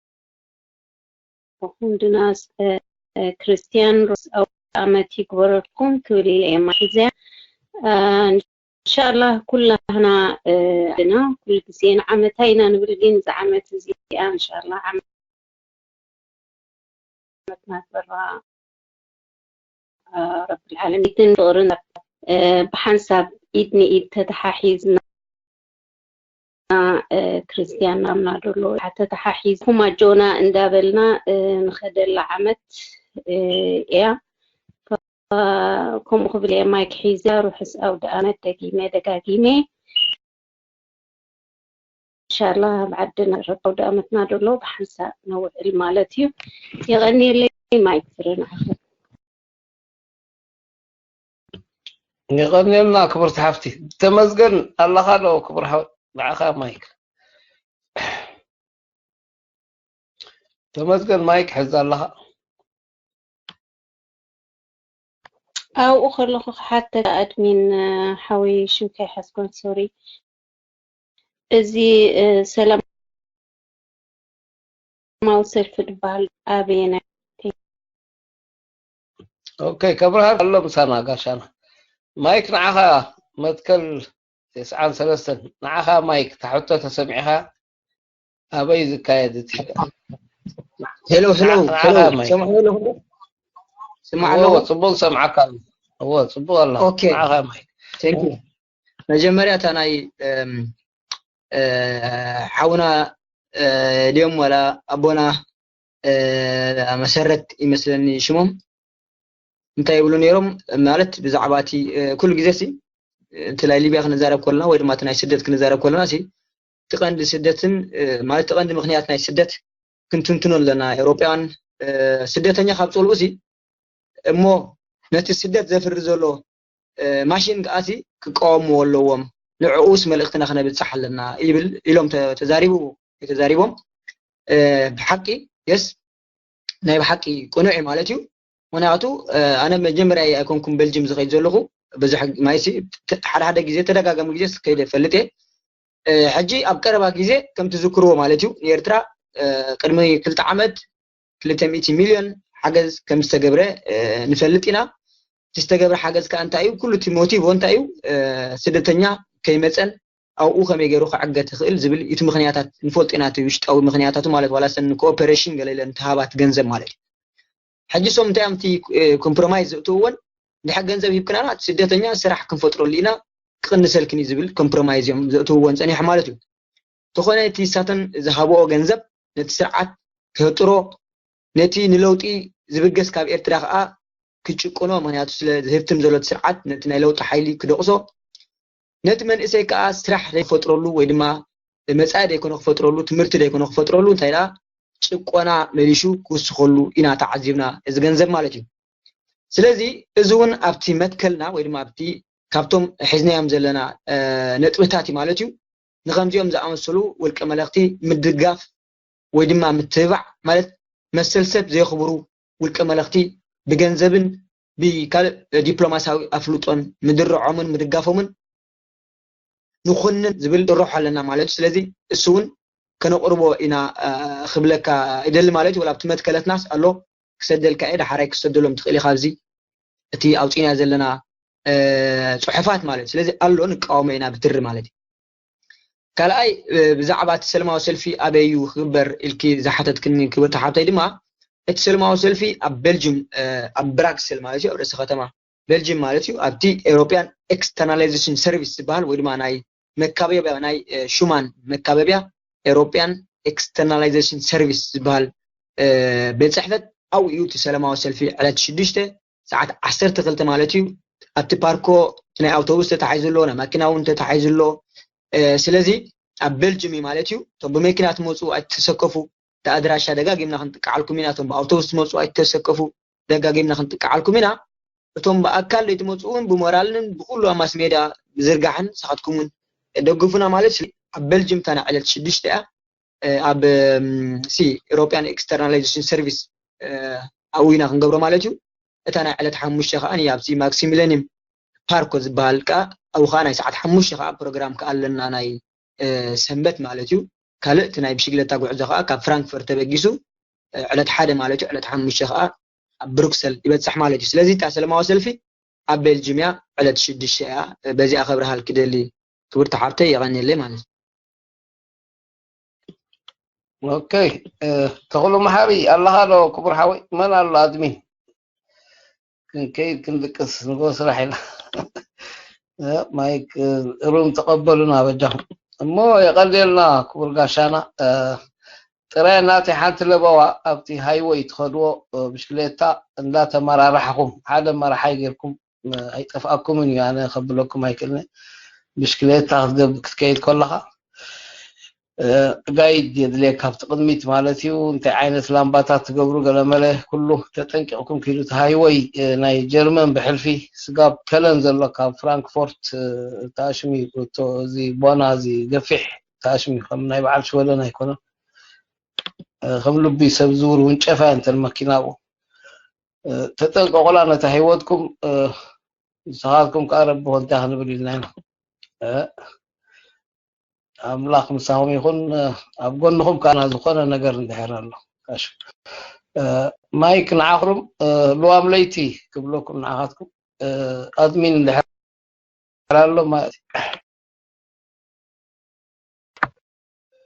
ድናስ ክርስትያን ሮስ ኣውደ ኣመት ይግበረልኩም ክብል ኢለ እየ ማሒዘያ። እንሻላህ ኩላህና ኣድና ኩሉ ግዜ ንዓመታ ኢና ንብል፣ ግን እዚ ዓመት እዚኣ እንሻላህ ዓመት ናትበራ ረብል ዓለሚትን ፍቕርን ብሓንሳብ ኢድ ንኢድ ተተሓሒዝና ክርስትያን ናምና ደሎ ተተሓሒዝኩም ኣጆና እንዳበልና ንኸደላ ዓመት እያ። ከምኡ ክብል እየ ማይክ ሒዘ ርሑስ ኣውደ ኣመት ደጊመ ደጋጊመ። እንሻላ ኣብ ዓድና ርሑስ ኣውደ ኣመትና ደሎ ብሓንሳእ ነውዕል ማለት እዩ። የቐንየለይ ማይክ ፍረ ንዓኹም። የቐንየልና ክብርቲ ሓፍቲ። ተመስገን ኣለኻ ዶ ክቡር ሓው ንዓኻ ማይክ። ተመስገን ማይክ ሕዝ ኣለኻ። ኣብኡ ከለኹ ክሓተካ ኣድሚን ሓወይ ሽምካ ይሓዝኮን ሶሪ። እዚ ሰላማዊ ሰልፊ ዝበሃል ኣበየናይ? ኦኬ ከብርሃን ኣሎ ምሳና ጋሻና። ማይክ ንዓኻ መትከል ተስዓን ሰለስተን ንዓኻ ማይክ ታሕቶ ተሰሚዕኻ ኣበይ ዝካየድ እቲ ሄሎ ሄሎ ሄሎ ሰማዕ ሄሎ ስማዕ ኣለኹ ጽቡቅ ሰምዓካ እዎ ጽቡቅ ኣሎ ንዓኻ ማይክ መጀመርያ እታ ናይ ሓውና ድዮም ዋላ ኣቦና መሰረት ይመስለኒ ሽሞም እንታይ ይብሉ ነይሮም ማለት ብዛዕባ እቲ ኩሉ ግዜ ሲ እቲ ናይ ሊብያ ክንዛረብ ከለና ወይ ድማ እቲ ናይ ስደት ክንዛረብ ከለና ሲ እቲ ቀንዲ ስደትን ማለት እቲ ቀንዲ ምክንያት ናይ ስደት ክንትንትኖ ኣለና ኤውሮጳውያን ስደተኛ ካብ ፀልኡ ሲ እሞ ነቲ ስደት ዘፍሪ ዘሎ ማሽን ከኣሲ ክቃወምዎ ኣለዎም ንዕኡስ መልእክትና ክነብፅሕ ኣለና ይብል ኢሎም ተዛሪቡ ተዛሪቦም ብሓቂ የስ ናይ ብሓቂ ቅኑዕ ማለት እዩ ምክንያቱ ኣነ መጀመርያ ኣይኮንኩም በልጅም ዝኸይድ ዘለኹ ብዙሕ ማይሲ ሓደ ሓደ ግዜ ተደጋጋሚ ግዜ ከይደ ፈልጥ እየ ሕጂ ኣብ ቀረባ ግዜ ከም ትዝክርዎ ማለት እዩ ንኤርትራ ቅድሚ ክልተ ዓመት ክልተ ሚእቲ ሚልዮን ሓገዝ ከም ዝተገብረ ንፈልጥ ኢና። እቲ ዝተገብረ ሓገዝ ከዓ እንታይ እዩ? ኩሉ እቲ ሞቲቮ እንታይ እዩ? ስደተኛ ከይመፀን ኣብኡ ከመይ ገይሩ ክዕገት ይኽእል ዝብል እቲ ምኽንያታት ንፈልጦ ኢና። እቲ ውሽጣዊ ምኽንያታቱ ማለት ዋላ ሰን ኮኦፐሬሽን ገለ ኢለን ተሃባት ገንዘብ ማለት እዩ። ሕጂ ሶም እንታይ እዮም እቲ ኮምፕሮማይዝ ዘእትውዎን እንድሕር ገንዘብ ሂብክናና እቲ ስደተኛ ስራሕ ክንፈጥረሉ ኢና ክቕንሰልክን እዩ ዝብል ኮምፕሮማይዝ እዮም ዘእትውዎን ፀኒሑ ማለት እዩ። ተኾነ እቲ ሳተን ዝሃብኦ ገንዘብ ነቲ ስርዓት ክህጥሮ ነቲ ንለውጢ ዝብገስ ካብ ኤርትራ ከዓ ክጭቁኖ ምክንያቱ ስለ ዝህብትም ዘሎ እቲ ስርዓት ነቲ ናይ ለውጢ ሓይሊ ክደቕሶ ነቲ መንእሰይ ከዓ ስራሕ ዘይፈጥረሉ ወይ ድማ መፃኢ ዘይኮነ ክፈጥረሉ ትምህርቲ ዘይኮነ ክፈጥረሉ እንታይ ደኣ ጭቆና መሊሹ ክውስኸሉ ኢና ተዓዚብና እዚ ገንዘብ ማለት እዩ። ስለዚ እዚ እውን ኣብቲ መትከልና ወይ ድማ ኣብቲ ካብቶም ሒዝናዮም ዘለና ነጥብታት እዩ ማለት እዩ። ንከምዚኦም ዝኣመሰሉ ውልቀ መለኽቲ ምድጋፍ ወይ ድማ ምትብባዕ ማለት መሰል ሰብ ዘየኽብሩ ውልቀ መለኽቲ ብገንዘብን ብካልእ ዲፕሎማሲያዊ ኣፍልጦን ምድርዖምን ምድጋፎምን ንኹንን ዝብል ጥርሖ ኣለና ማለት እዩ። ስለዚ እሱ እውን ከነቕርቦ ኢና ክብለካ ይደሊ ማለት እዩ። ወላ ኣብቲ መትከለትናስ ኣሎ ክሰደልካ እየ፣ ዳሓራይ ክሰደሎም ትኽእል ኢኻ። ኣብዚ እቲ ኣውፂና ዘለና ፅሑፋት ማለት እዩ። ስለዚ ኣሎ ንቃወሞ ኢና ብትሪ ማለት እዩ። ካልኣይ ብዛዕባ እቲ ሰለማዊ ሰልፊ ኣበይ እዩ ክግበር ኢልኪ ዝሓተትክኒ ክብርቲ ሓብተይ ድማ እቲ ሰለማዊ ሰልፊ ኣብ ቤልጅም ኣብ ብራክሰል ማለት እዩ ኣብ ርእሲ ከተማ ቤልጅም ማለት እዩ ኣብቲ ኤሮፒያን ኤክስተርናላይዜሽን ሰርቪስ ዝበሃል ወይ ድማ ናይ መካበቢያ ናይ ሹማን መካበቢያ ኤሮፒያን ኤክስተርናላይዜሽን ሰርቪስ ዝበሃል ቤት ፅሕፈት ኣብኡ እዩ እቲ ሰለማዊ ሰልፊ ዕለት ሽዱሽተ ሰዓት ዓሰርተ ክልተ ማለት እዩ ኣብቲ ፓርኮ ናይ ኣውቶቡስ ተታሒዙ ኣሎ ናይ ማኪና እውን ተታሒዙ ኣሎ ስለዚ ኣብ ቤልጅም እዩ ማለት እዩ እቶም ብመኪና ትመፁ ኣይትተሰከፉ እቲ ኣድራሻ ደጋጊምና ክንጥቀዓልኩም ኢና እቶም ብኣውቶቡስ ትመፁ ኣይትተሰከፉ ደጋጊምና ክንጥቀዓልኩም ኢና እቶም ብኣካል ዘይትመፁ እውን ብሞራልን ብኩሉ ኣብ ማስ ሜድያ ብዝርጋሕን ንስኻትኩም እውን ደግፉና ማለት እዩ ኣብ ቤልጅም እታ ናይ ዕለት ሽዱሽተ እያ ኣብ ሲ ኤሮፒያን ኤክስተርናላይዜሽን ሰርቪስ ኣብኡ ኢና ክንገብሮ ማለት እዩ እታ ናይ ዕለት ሓሙሽተ ከዓ ኣብዚ ማክሲሚለኒም ፓርኮ ዝበሃል ከዓ ኣብኡ ከዓ ናይ ሰዓት ሓሙሽተ ከዓ ፕሮግራም ከዓ ኣለና ናይ ሰንበት ማለት እዩ ካልእ እቲ ናይ ብሽግለታ ጉዕዞ ከዓ ካብ ፍራንክፈርት ተበጊሱ ዕለት ሓደ ማለት እዩ ዕለት ሓሙሽተ ከዓ ኣብ ብሩክሰል ይበፅሕ ማለት እዩ ስለዚ እታ ሰለማዊ ሰልፊ ኣብ ቤልጅም እያ ዕለት ሽዱሽተ እያ በዚኣ ከብርሃልኪ ደሊ ክብርቲ ሓብተይ የቐንየለይ ማለት እዩ ኦኬ ተኽሉ መሓሪ ኣለኻ ዶ ክቡር ሓወይ መን ኣሎ ኣድሚን ክንከይድ ክንድቅስ ንጎ ስራሕ ኢና ማይክ ሩም ተቐበሉና በጃኹም እሞ የቐልየልና ክቡር ጋሻና ጥራይ ናተይ ሓንቲ ለበዋ ኣብቲ ሃይወይ ትኸድዎ ብሽክሌታ እንዳተመራራሕኹም ሓደ መራሓይ ጌርኩም ኣይጠፍኣኩምን እዩ ኣነ ከብለኩም ኣይክእልን ብሽክሌታ ክትከይድ ከለኻ ጋይድ የድልየካ ኣብቲ ቅድሚት ማለት እዩ እንታይ ዓይነት ላምባታት ትገብሩ ገለመለ ኩሉ ተጠንቂቕኩም ኪዱ እቲ ሃይወይ ናይ ጀርመን ብሕልፊ ስጋብ ከለን ዘሎ ካብ ፍራንክፎርት ተኣሽሙ እዩ እዚ ቦና እዚ ገፊሕ ተኣሽሙ እዩ ከም ናይ በዓል ሽወደን ኣይኮነን ከም ልቢ ሰብ ዝውር ውንጨፋ እየን ተን መኪና ኣብኡ ተጠንቀቑላ ነታ ህይወትኩም ንስኻትኩም ከዓ ረቢ ኮንታ ክንብል ኢልና ኢና ኣምላኽ ምሳኹም ይኹን ኣብ ጎንኹም ከዓ ዝኾነ ነገር እንድሕር ኣሎ ማይክ ንዓኽሩም ልዋም ለይቲ ክብለኩም ንዓኻትኩም ኣድሚን እንድሕር ኣሎ ማለት እዩ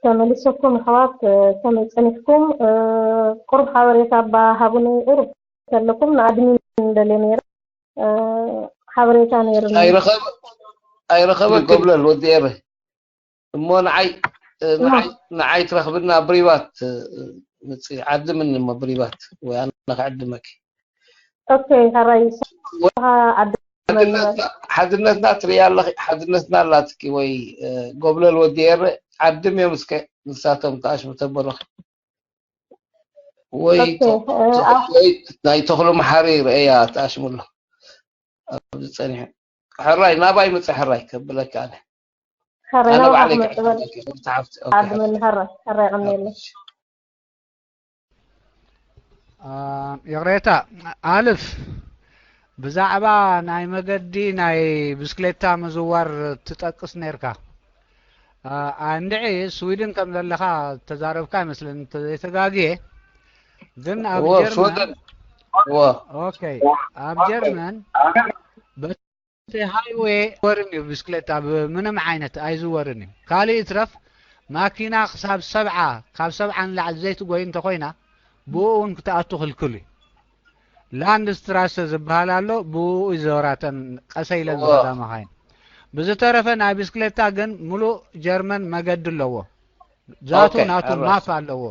ተመሊሰኩም ኣሕዋት ከመይ ፀኒሕኩም ቁሩብ ሓበሬታ እባ ሃቡኒ ቁሩብ ከለኩም ንኣድሚን ደልየ ነይረ ሓበሬታ ነይሩ ኣይረኸበ ኣይረኸበ ጎብለል ወዲ ኤረ እሞ ንዓይ ንዓይ ትረኽብና ብሪባት ምፅ ዓድምኒ እሞ ብሪባት ወይ ኣነ ክዕድመኪ ኦኬ ሕራይ ሓድነትና ትሪያ ኣለኺ ሓድነትና ኣላትኪ ወይ ጎብለል ወዲ ኤረ ዓድም እዮም እስከ ንሳቶም ተኣሽሙ ተበለኺ ወይ ናይ ተኽሉ መሓሪ ርእያ ተኣሽሙ ኣሎ ኣብዚ ፀኒሑ ሕራይ ናባይ ምፅ ሕራይ ከብለካ ኣነ ሕራይ ናባይ ክመፅበል ዓድመኒ ሕራይ ሕራይ ቀኒየለይ ይቕሬታ ኣልፍ ብዛዕባ ናይ መገዲ ናይ ብስክሌታ ምዝዋር ትጠቅስ ነርካ ኣንድዒ፣ ስዊድን ከም ዘለኻ ተዛረብካ ይመስለኒ እንተዘይተጋግየ። ግን ኣብ እዎ ጀርመን ስወደን እዎ ኦኬ፣ ኣብ ጀርመን በቲ ሃይዌ ወርን እዩ፣ ብስክሌታ ብምንም ዓይነት ኣይዝወርን እዩ። ካልእ ይትረፍ፣ ማኪና ክሳብ ሰብዓ፣ ካብ ሰብዓ ንላዕሊ ዘይትጎይ እንተኮይና፣ ብኡ እውን ክትኣቱ ክልክል እዩ። ላንድ ስትራሰ ዝበሃል ኣሎ፣ ብኡ ይዘወራተን ቀሰ ኢለን እዎ ዝኸዳ መኻይን። ብዝተረፈ ናይ ብስክሌታ ግን ሙሉእ ጀርመን መገዲ ኣለዎ። ዛቱ ኦኬ ናቱ ኣራይ ማፕ ኣለዎ።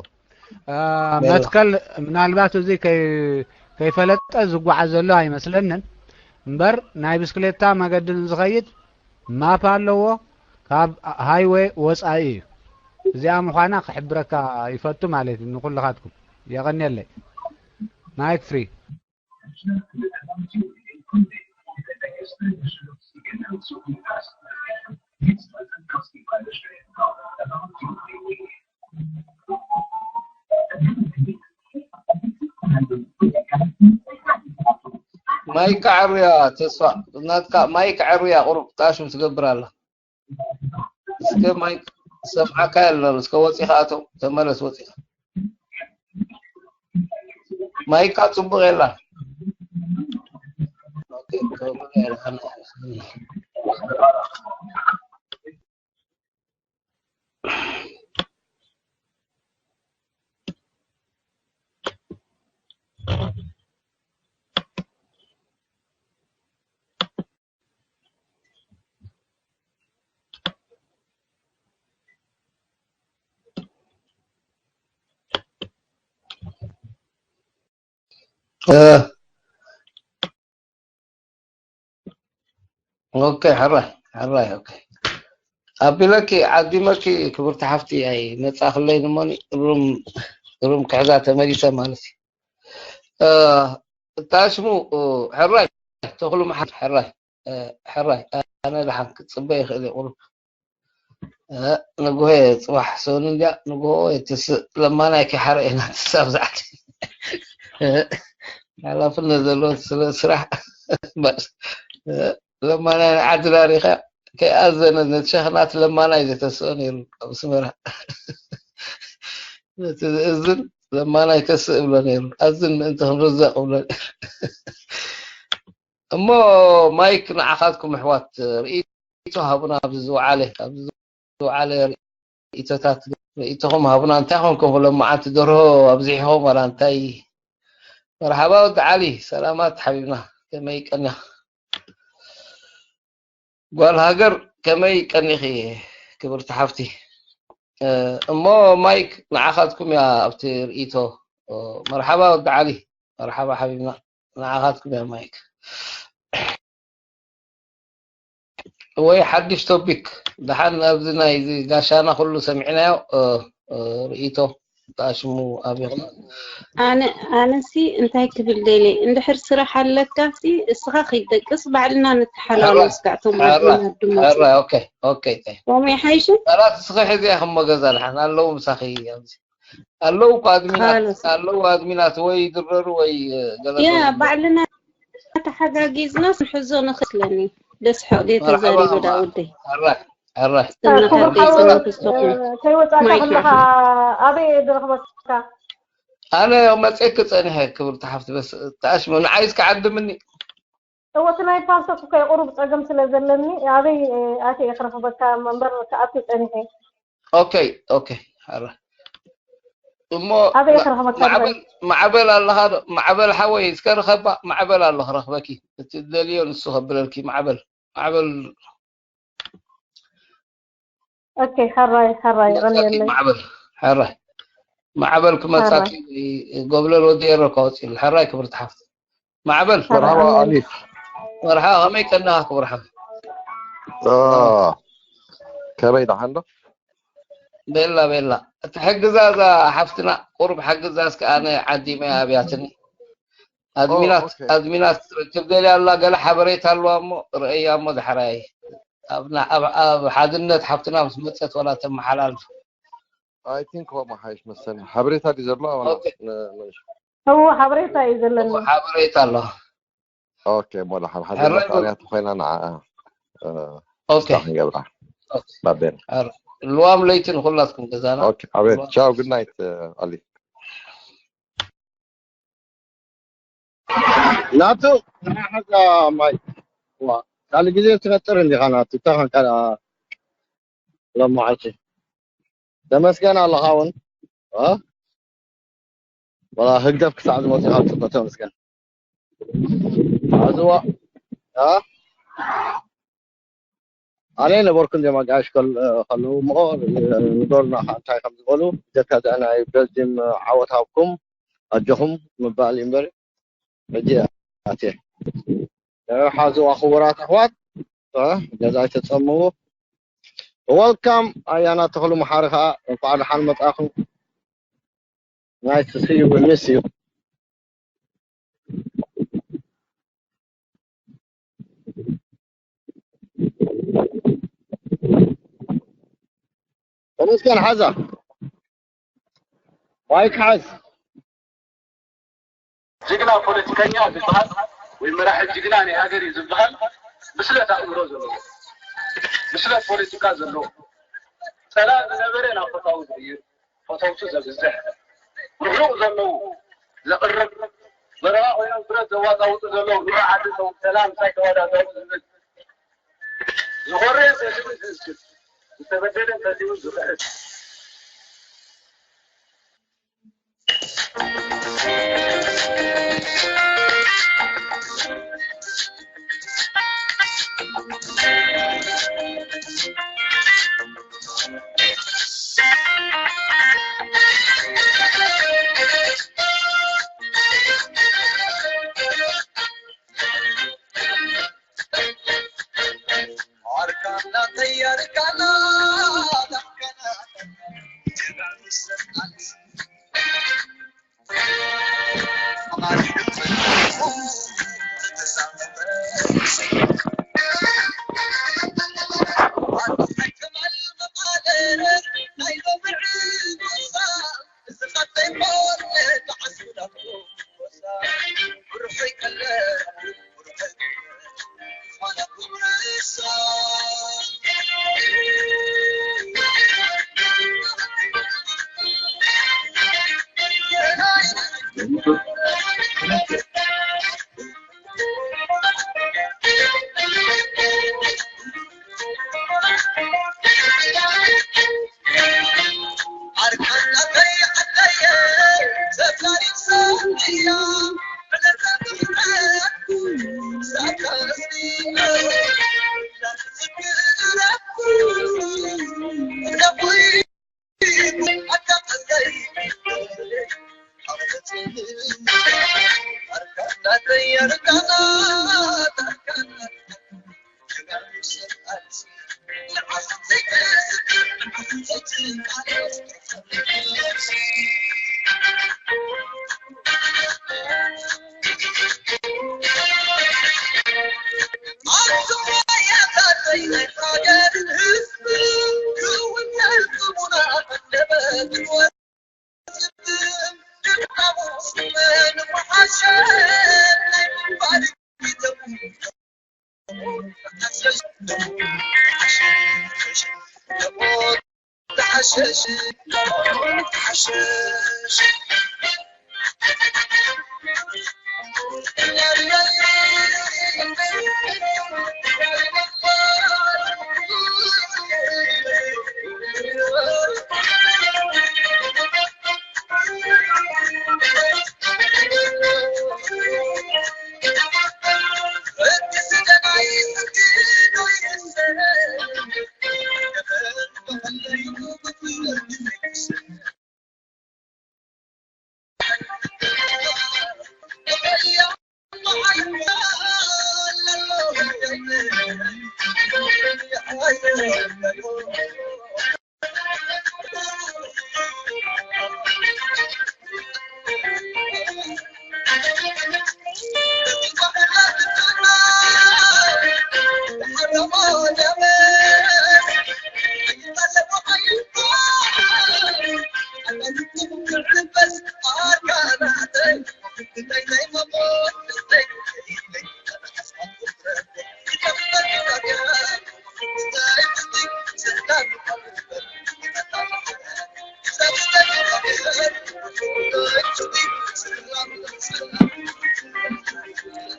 አ፣ ቤላ መትከል ምናልባት እዚ ከይ- ከይፈለጠ ዝጓዓዝ ዘሎ ኣይመስለንን እምበር ናይ ብስክሌታ መገዲ ንዝኸይድ ማፕ ኣለዎ። ካብ ሃይዌ ወፃኢ እዩ። እዚኣ ምዃና ክሕብረካ ይፈቱ ማለት እዩ ንኩልኻትኩም። የቐንየለይ። ማይክ ፍሪ። ማይክ ዓሩያ ተስፋ ናትካ ማይክ ዓሩያ ቁሩብ ጣሽም ትገብር ኣላ። እስከ ማይክ ሰምዓካ የለን። እስከ ወፂኻ ኣቶ ተመለስ ወፂኻ። ማይካ ፅቡቅ የላ። ኦኬ፣ ከምኡ የላ። ኦኬ፣ ሕራይ ሕራይ። ኦኬ፣ ኣቢለኪ ዓዲመኪ ክብርቲ ሓፍቲ። ኣይ መጻኽለይ ንሞኒ ሩም ሩም ክሕዛ ተመሊሰ ማለት እዩ። እ፣ እታ ሽሙ እ፣ ሕራይ ተኽሉ መሓመድ። ሕራይ እ፣ ሕራይ ኣነ ደሓን ክጽበ ይኽእል እየ ቁሩብ። እ፣ ንግሆ እየ ጽባሕ ሰኑን ድያ ንግሆ እየ ትስእ ለማናይ ከይሓረ እየ ናትስ ኣብዛዕቲ ሓላፍነት ዘለዎ ስለ ስራሕ። እ፣ ለማናይ ንዓዲ ዳሪኻ ከይኣዘነ ነቲ ሸኽናት ለማናይ ዘተስኦ ነይሩ ኣብ ኣስመራ። ነቲ ዝእዝን ለማናይ ተስእ እብሎ ነይሩ። ኣዝን ምእንቲ ክንርዘቕ እብሎ ነይሩ። እሞ ማይክ ንዓኻትኩም ኣሕዋት ርእይቶ ሃቡና። ኣብዚ ዝወዓለ ኣብዚ ዝወዓለ ርእይቶታት ርእይቶኹም ሃቡና። እንታይ ኮንኩም ሎማዓንቲ ደርሆ ኣብዚሕኹም ዋላ እንታይ? መርሓባ ወዲ ዓሊ፣ ሰላማት ሓቢብና፣ ከመይ ቀኒኻ? ጓል ሃገር ከመይ ቀኒኺ ክብርቲ ሓፍቲ? እ፣ እሞ ማይክ ንዓኻትኩም እያ ኣብቲ ርእይቶ። እ፣ መርሓባ ወዲ ዓሊ፣ መርሓባ ሓቢብና፣ ንዓኻትኩም እያ ማይክ። ወይ ሓድሽ ቶፒክ ደሓን ኣብዚ ናይ እዚ ጋሻና ኩሉ ሰሚዕናዮ። እ፣ እ፣ ርእይቶ ጣሽሙ ኣቢኹም። ኣነ ኣነሲ እንታይ ክብል ደልየ፣ እንድሕር ስራሕ ኣለካሲ እስኻ ከይትደቅስ ባዕልና ንተሓላሎ። ሕራይ እስካዕቶም ሕራይ ኣቦና ድማ ሕራይ። ኦኬ ኦኬ። ታይ ሞም ይሓይሽ። ቃላት እስኺ ሕዚ ኢኹም መገዛ ደሓን ኣለዉ ምሳኺ ኣብዚ ኣለዉ እኮ ኣድሚናት ካሎስ ኣለዉ ኣድሚናት ወይ ይድረሩ ወይ እ፣ ገለ ያ ገለ ይብሉ። ባዕልና ተሓጋጊዝና ክንሕዞ ንኽእለኒ። ደስ ሕቕ ድየ መርሓባ ተዛሪቡ ኸማ ዳውደይ ሕራይ ሕራይ። ጥና ክቡር ሓደይ ሓወይ ሰላም ክስኹም። ከይወፃእካ ማይክ ከለካ ንዓኻ። ኣበይ እየ ዝረኽበካ? ኣነ ያው መፅየኪ ፀኒሐ ክብርቲ ሓፍቲ በስ ተኣሽሙ ንዓይ እስከ ዓድምኒ። እወ እቲ ናይ ፓስፖርት እኮ ቁሩብ ፀገም ስለ ዘለኒ ኣበይ ኣትየ እየ ክረኽበካ እምበር ክኣቱ ፀኒሐ። ኦኬ ኦኬ። ሕራይ እሞ ኣበይ እየ ማ- ክረኽበካ ማዕበል ዝበል? ማዕበል ኣለኻ ዶ? ማዕበል ሓወይ እስከ ርኸባ። ማዕበል ኣሎ ክረኽበኪ። እቲ ትደልዮ ንሱ ከብለልኪ። ማዕበል ማዕበል ኦኬ ሕራይ ሕራይ ክመጻኪ። ይቐንየለይ። ማዕበል ሕራይ ማዕበል ክመጻኪ። ሕራይ ጎብለል ወዲ ኤረካ ወፂሉ። ሕራይ ክብርቲ ሓፍቲ ማዕበል። ሕራይ መርሓባ ይቐንየለይ። ኣሊፍ። መርሓባ ከመይ ቀናኻ ክብሪ ሓወይ? ኦ፣ ከመይ ደሓን ዶ? ቤላ ቤላ። እቲ ሕግዛ እዛ ሓፍትና ቁሩብ ሓግዛ እስከ ኣነ ዓዲመ ኣብያትኒ። ኣድሚናት ኦኬ። ኣድሚናት ክትረክብ ደልያ ኣላ። ገለ ሓበሬታ ኣለዋ እሞ ረእያ እሞ ዳሕራይ ኣብ ና- ኣብ ኣብ ሓድነት ሓፍትና ምስ መጸት ዋላ ተመሓላልፍ። I think ከምኡ ሓይሽ መሰለኒ። ሓበሬታ ድዩ ዘሎ? ዋላ ኦኬ። ን- ን- እዎ ሓበሬታ እዩ ዘለኒ። ሓበሬታ ኣለዋ። ኦኬ፣ እሞ ደሓን ሕራይ ሓድነት በል። ኣብያት ኮይና ንዓ እ፣ ኦኬ። ስታ ክንገብራ ኦኬ። ባቤና። ሕራይ። ልዋም ለይቲ ንኹላትኩም ገዛና። ኦኬ፣ ኣቤት። ቻው፣ ጉድ ናይት፣ ኣሊ። ናቱ፣ ንሓዛ ማይ። ዋ፣ ካልእ ግዜ ትፈጥር እንዲኻ ናቱ፣ እንታይ ኾንካ ደኣ ሎም መዓልቲ? ተመስገን ኣለኻ እውን። እ? ወላ ህግደፍ ክሳዕ ዝመጽእ ካብ ጽቡቕ ተመስገን። ኣዝዋ፣ እ? ኣነ ነበርኩ እንዲኦም ኣጋይሽ ከል-፣ ከለዉ እሞ፣ ንገሩና ኸዓ እንታይ ከም ዝበሉ። ብጀካ እዚኣ ናይ ቤልጅም ዓወት ሃብኩም፣ ኣጆኹም ምባል እዩ እምበር፣ ሕጂ ኣትየ። ሓዝዋ ክቡራት ኣሕዋት፣ እ፣ ገዛ ኣይተጸምዉ። ወልካም ኣያና ተኽሉ መሓሪ ኸዓ እንኳዕ ደሓን መጻኹም። Nice to see you, we miss you. ተመስገን ሓዛ። ማይክ ሓዝ። ጅግና ፖለቲከኛ ዝበሃል ወይ መራሒ ጅግና ናይ ሃገር እዩ ዝበሃል ብስለት ኣእምሮ ዘለዎ፣ ብስለት ፖለቲካ ዘለዎ፣ ጸላኢ ዝነበረ ናብ ፈታዊ ዝቕይር፣ ፈተውቱ ዘብዝሕ፣ ርሑቕ ዘለዉ ዘቕርብ፣ በረኻ ኮይኖም ብረት ዘዋጣውጡ ዘለዉ ንዑ ዓዲ ሰው ሰላም እንታይ ተዋዳዳሩ ዝብል፣ ዝኾረየ ፈቲዉ ዝእስር፣ ዝተበደለ ፈቲዉ ዝኽሕስ።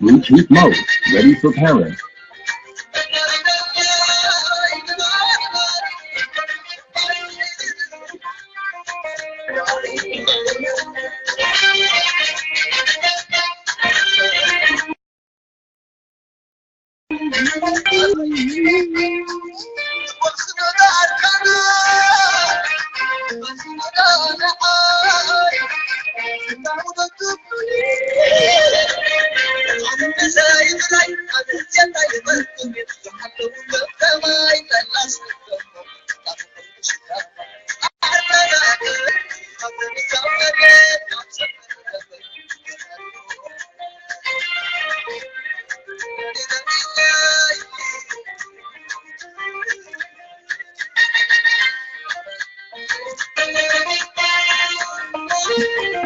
Bluetooth mode, ready for pairing.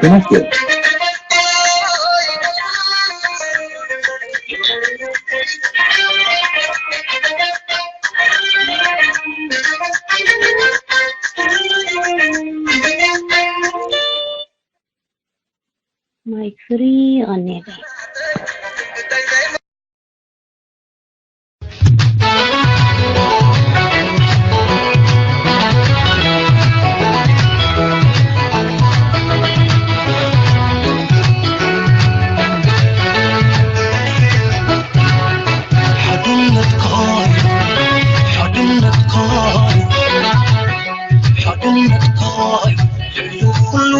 Connected. Mic free on. ሓድነትካ እዩ፣ ሓድነትካ እዩ፣ ሓድነትካ እዩ ልዕሊ ኩሉ፣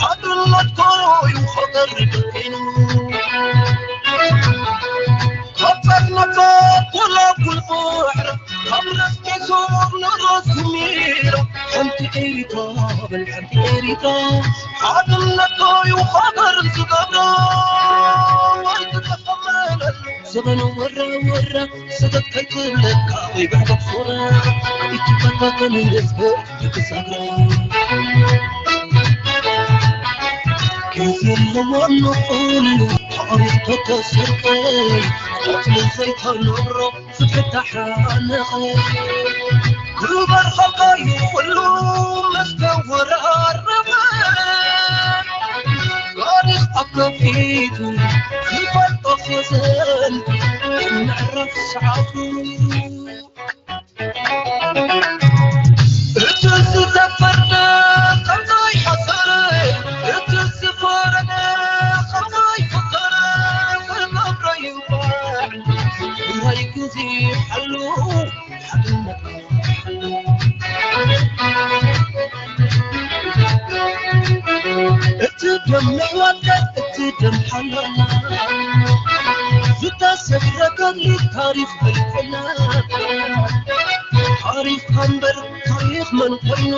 ሓድነትካ እዩ ሃገር ደቂኑ። ካብ ጸልማት ጎላጉል ባሕሪ፣ ካብ ርእሲ ሱር ንርእሲ ሚራ፣ ሓንቲ ኤሪትራ በል ሓንቲ ኤሪትራ፣ ሓድነትካ እዩ ሃገር ዝገብራ። ኣይትተኸመለል ዘበን ወራ ወራ፣ ስደት ከይትብለካ ወይ ብሕደት ሱራ፣ ኣይትፈታተን ህዝቢ ደቂ ሳግራ። ግዜ ኣለዎ ንኹሉ ታሪኽ ተተሰርቀ፣ ቆጽሊ ዘይተነብሮ ፍትሒ ተሓነቐ። ግበር ኸልቃዩ ኩሉ መስተወራረበ፣ ታሪኽ ኣከፊቱ ዝፈልጦ ኸዘን ምዕራፍ ሰዓቱ። እቲ ዝተፈርደ ከም ዘይሓሰረ፣ እቲ ዝፈረደ ከም ዘይፈኸረ፣ ክገብሮ ይግባእ። ውራይ ግዜ ሓሉ፣ ሓድነትካ ሓሉ። እቲ ደም ነዋደ፣ እቲ ደም ሓላላ፣ ዝተሰግረ ገድሊ ታሪኽ ኣይኮነን። ታሪኽካ እምበር ታሪኽ መን ኮይኑ?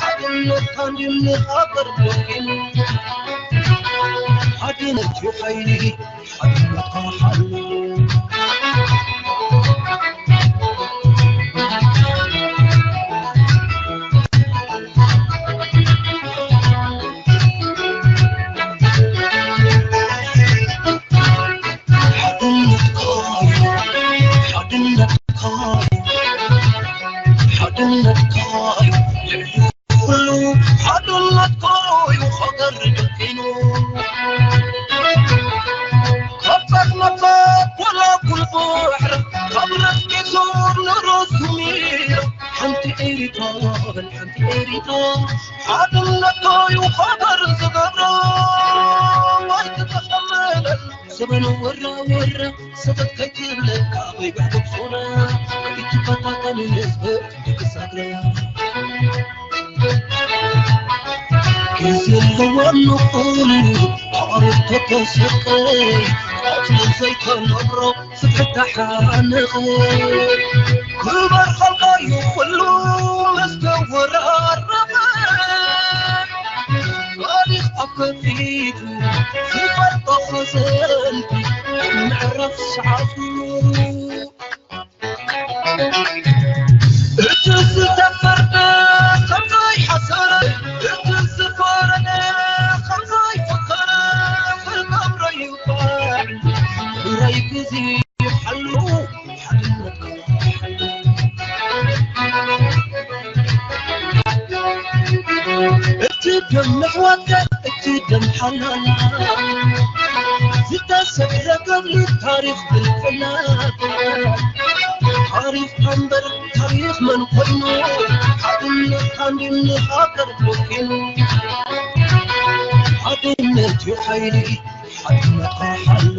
ሓድነትካ እንድዩ ንሃገር ደቂኑ። ሓድነት እዩ ሓይሊ፣ ሓድነትካ ሓሉ። ሓድነትካ እዩ፣ ሓድነትካ እዩ፣ ሓድነትካ እዩ ልዕሊ ኩሉ፣ ሓድነትካ እዩ ሃገር ደቂኑ። ካብ ጸልማት ጎላጉል ባሕሪ፣ ካብ ርእሲ ሱር ንርእሲ ሚራ፣ ሓንቲ ኤሪትራ በል ሓንቲ ኤሪትራ፣ ሓድነትካ እዩ ሃገር ዝገብራ። ኣይትተኸመለል ዘበን ወራ ወራ፣ ሰተት ከይትብለካ ወይ ብሕደት ሱራ፣ ኣይትፈታተን ህዝቢ ደቂ ሳግራ። ግዜ ኣለዎ ንኹሉ ታሪኽ ተተሰርቀ፣ ቆጽሊ ዘይተነብሮ ፍትሒ ተሓነቐ። ግበር ኸልቃዩ ኩሉ መስተወራረበ፣ ታሪኽ ኣከፊቱ ዝፈልጦ ኸዘንቱ ምዕራፍ ሰዓቱ። እቲ ዝተፈርደ ከም ዘይሓሰረ፣ እቲ ዝፈረደ ከም ዘይፈኸረ ክገብሮ ይግባእ። ውራይ ግዜ ሓሉ፣ ሓድነትካ ሓሉ። እቲ ደም ኣሕዋትካ፣ እቲ ደም ሓላላ፣ ዝተሰብረ ገድሊ ታሪኽ ፍልፍላት ታሪኽ እምበር ታሪኽ መን ኮይኑ ሓድነት ኣንድነት ሃገር ተኪኑ ሓድነት እዩ ሓይሊ ሓድነት ሓሉ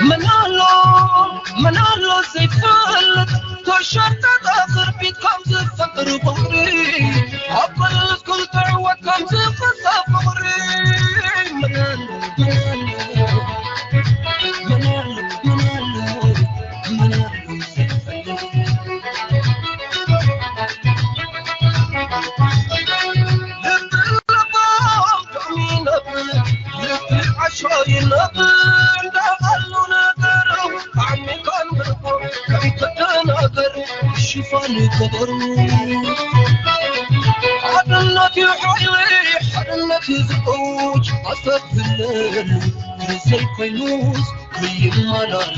መናሎ መናሎ ዘይፈልጥ ተሸርጠጠ ክርቢት ከም ዝፈጥር ባሕሪ ኣብ ክልል ክልተ ዕወት ከም ዝፈጥር ፍቕሪ መናሎ መናሎ መናሎ መናሎ ሽፋን ገበሩ ሓድነት እዩ ሓይሊ ሓድነት እዩ ዝእውጅ ኣሰብለሉ ዘይኮይኑስ ይማላል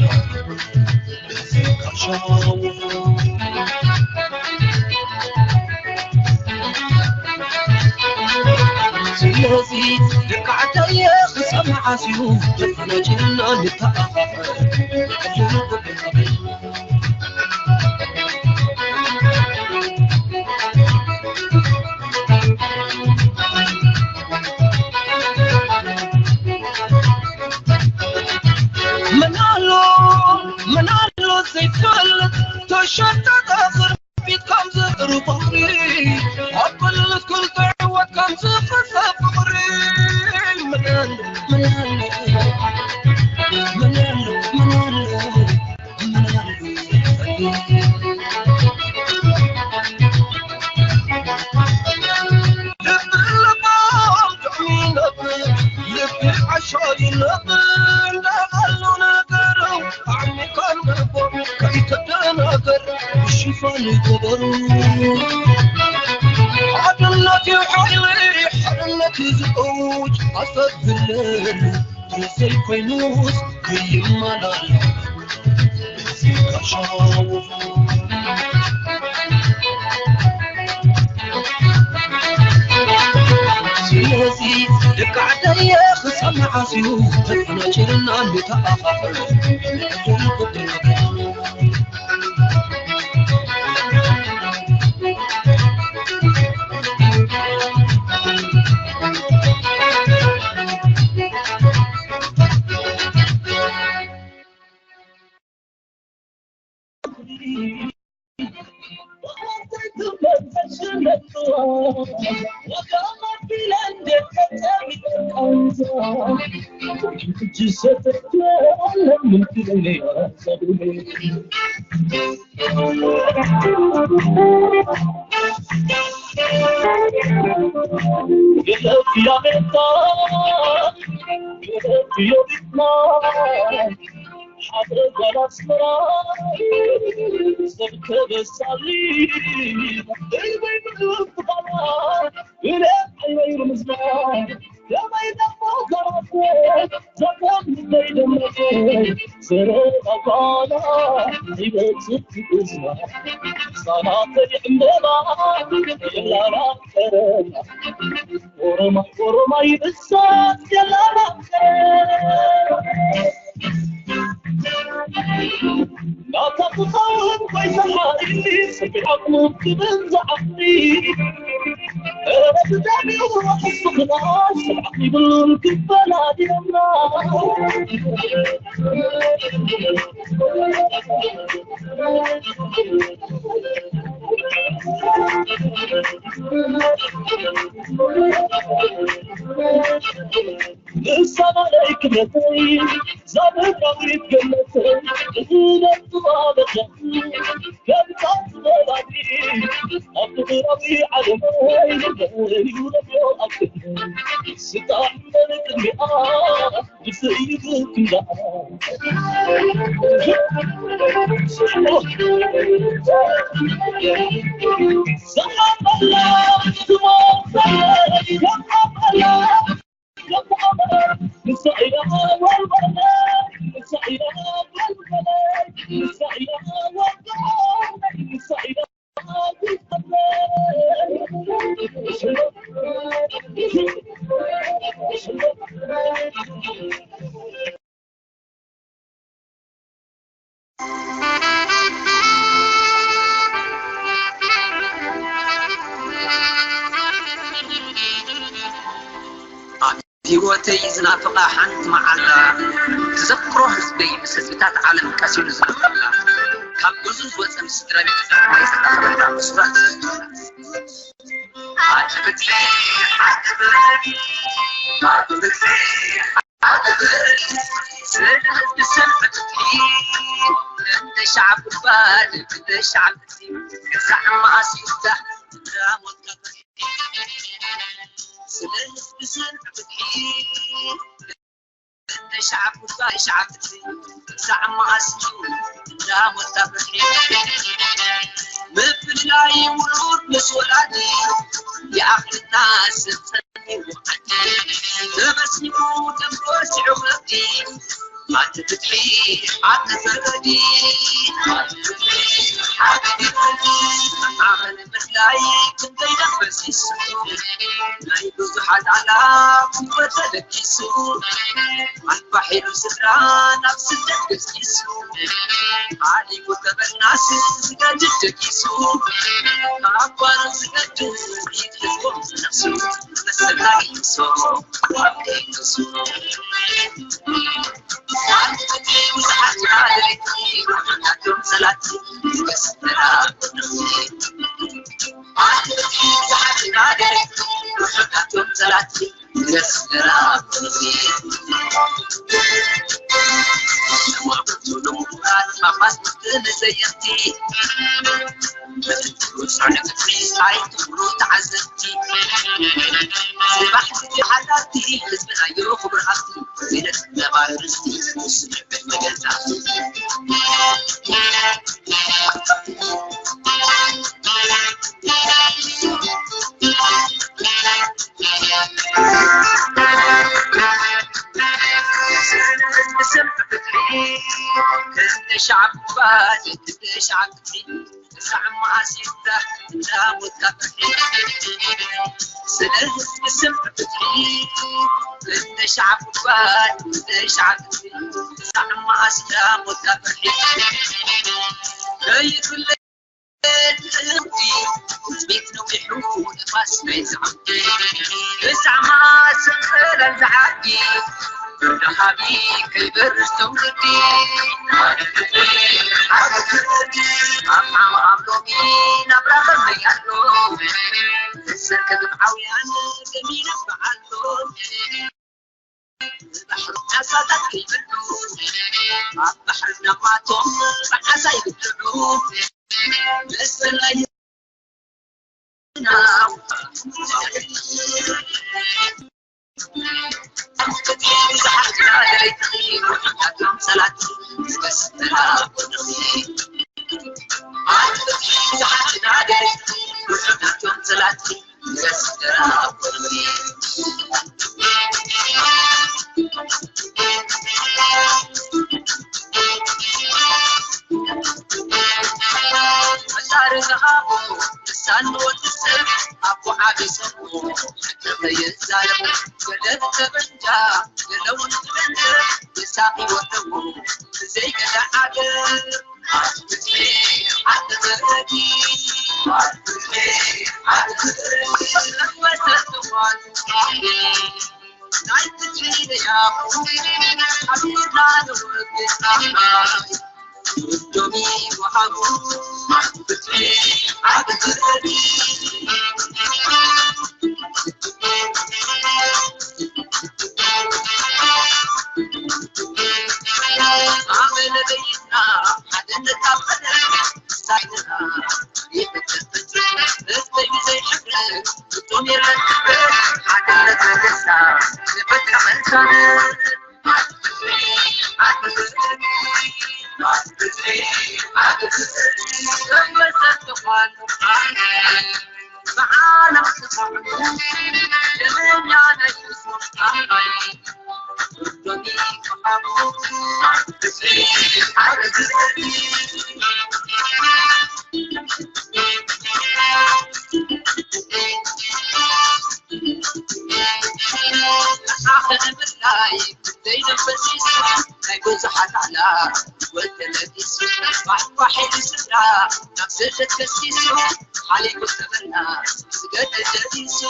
ስለዚ ደቂ ዓደየ ክሳብ መዓስ እዩ ተፈናጅልና ንተኣኻኸብ መናሎ መናሎ ዘይፈልጥ ተሸጠጠ ክርቢት ከም ዝጥሩ ባሕሪ ኣብ ክልል ክልተ ዕወት ከም ዝፍሰ ፍቕሪ መናሎ መናሎ መናሎ መናሎ ሽፋን ገበሩ ሓድነት እዩ ሓይሊ ሓድነት እዩ ዝእውጅ ኣሰብለሉ ዘይኮይኑስ ይማላል ስለዚ ደቂ ዓደየ ክሳብ መዓስ እዩ ተፈናጭልና ንተኣኻኸብ ሓደ ጓል ኣስመራ ሰብ ከበሳሊ ደይበይ ምድር ትባላ ብለ ዓይበይ ርምዝና ደመይ ደሞ ገራተ ዘቶም ልበይ ደመ ዘረባ ጓላ ይበጽእ ትእዝና ሳናተይ ዕምበባ የላና ቀረና ኦሮማ ኦሮማ ይብሳት የላና ቀረና ናታ ክኸውን ኮይተሓሪ ስሚዓት ክብል ዝዓሊ ረብዳኒ ወሕሱ ክላስ ስብዓት ይብሉን ክበላድዮና ንሳናለይ ክብረተይ ዛብራዊት ገነተይ እዝነቱ ኣበጃ ከምታት በላዲ ኣብ ፍቕራዊ ዓለመይ ይረብዮ ኣብ ስጣዕ በልቅድሚኣ ብስእይቱ ክንዳ ሰሓበላ ትሞት ሰሓበላ ኣብ ህይወተይ ዝናፍቓ ሓንቲ መዓላ፣ ተዘክሮ ህዝበይ ምስ ህዝብታት ዓለም ቀሲኑ ዝነብረላ፣ ካብ ገዝኡ ዝወጸ ምስ ስድራ ቤት ዝዛረባ ዝተራኸበላ ብሱራት ዝዝትወላ። ኣትብትሪ ኣትብሪ ኣትብትሪ ኣትብሪ ስለ ህዝቢ ሰልፊ ትብሪ እንደ ሻዕብ ባል እንደ ሻዕብ ክሳዕ መኣስ ይፍታሕ እንዳሞትካ ፍትሒ ስለ ህዝቢ ሰልፊ ትብሪ እንደ ሻዕብ ጉዳይ ሻዕብ ትብሪ ክሳዕ መኣስ እዩ እንዳሞትካ ፍትሒ ምፍልላይ ውሉድ ምስ ወላዲ ይኣኽልና ስልጠን ይወዓዲ ተበሲሙ ደምሮ ስዑ መብዲ ኣቲ ፍትሒ ኣቲ ፍርዲ ኣቲ ፍትሒ ሓቂ ፍርዲ ዓመል ምድላይ ክንደይ ደም ፈሲሱ ናይ ብዙሓት ኣላፍ ህይወት ተለጊሱ ኣልባሕ ኢሉ ስድራ ናብ ስደት ገስጊሱ ሓሊፉ ተበናስ ዝገድድ ደጊሱ ካብ ጓና ዝገድድ ኢድ ህዝቦም ዝነሱ መሰል ተላጊሱ ኣብ ከይሱ ሓይሊ ስድራ ናብ ስደት ከሲሱ ሓሊፉ ሰበና ስደት ደሲሱ።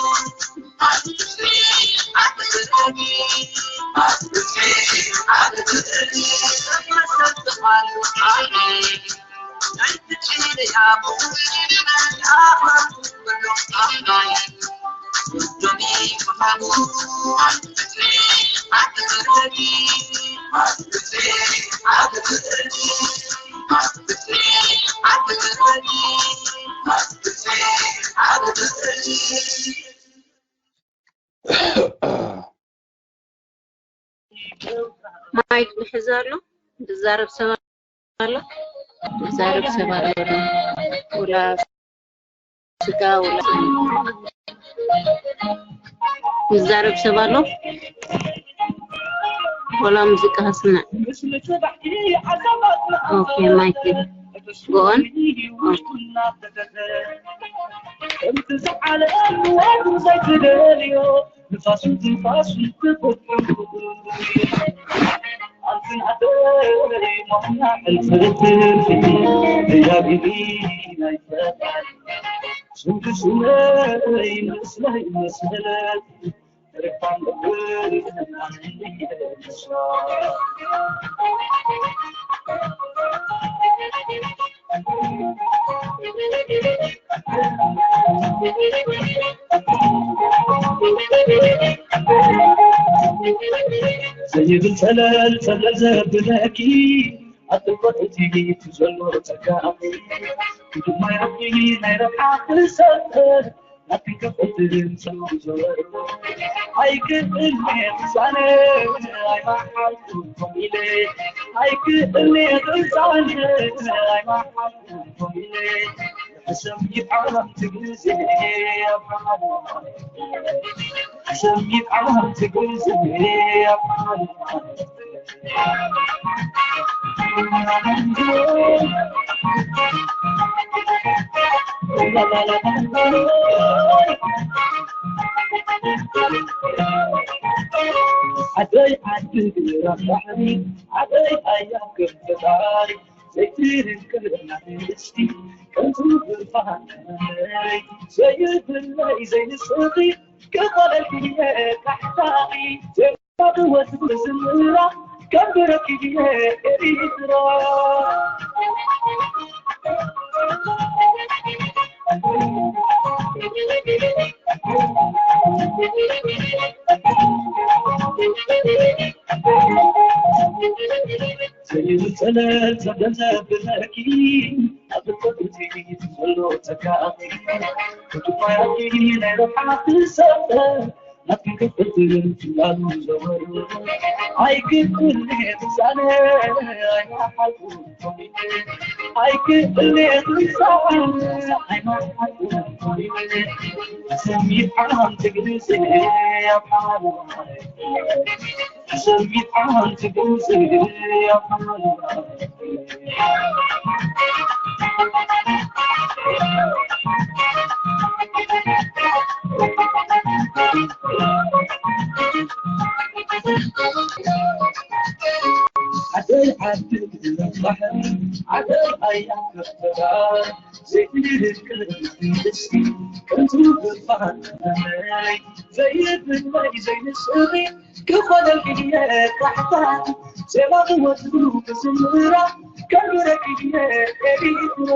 ማይክ ምሕዝ ኣሎ። ዝዛረብ ሰብ ኣሎ። ዝዛረብ ሰብ ኣሎ። ወላ ስጋ ወላ ዝዛረብ ሰብ ኣሎ። ወላ ሙዚቃ ስምዕ። ኦኬ ማይክ ጎ ኦን። ከምቲ ዝዓለም ወዱ ዘይትደልዮ ንፋስን ትንፋስን ትፈትሑ ኣንትን ኣደይ ሞና ሕልፍልፍልፊ ደጋጊሚ ናይ ፈጣሪ ስንቱ ስመይ ምስለይ መስለት ርፋን እውን ኣንየሻ ዘይብል ጸለል ጸለል ዘብለኪ ኣጥቆት እቲ ዘሎ ጸጋሚ ግድማይ ረቢ ናይ ረብሓ ክሰብ ኣይክእልኒ ክሳነ ኣይማሓልኩም ኢለ ኣይክእልኒ ክሳነ ኣይማሓልኩም ኢለ ሕሰም ይጣም ትግዜ ኣብ ዓለም ሕሰም ይጣም ትግዜ ኣብ ዓለም ዓደይ ዓዲ ግራት ባሕሪ ዓደይ ኣያ ከም ፈጣሪ ዘይትንክር መንግስቲ ከንቱ ብርሃን ዘይብለይ ዘይንስኺ ክኾነልኪ ካሕታኺ ዜማኽወት ብዝምራ ከብረኪ ኤሪትራ ዘይብጸለል ጸገም ዘብለኪ ኣብ ልበትቲ ዘሎ ጸጋኺ ብትኳያኪ ናይ ረብሓ ክሰብተ ዓደይ ዓዲ ባሕሪ ዓደይ ኣያ ከፍተራ ዘይትድርቅ መንግስቲ ከምቱ ብባህሪ ዘይብልይ ዘይንስሪ ክኾነልክየ ቃሕታ ዜማ ክወትሩ ክዝምራ ከብረክየ ኤሪትራ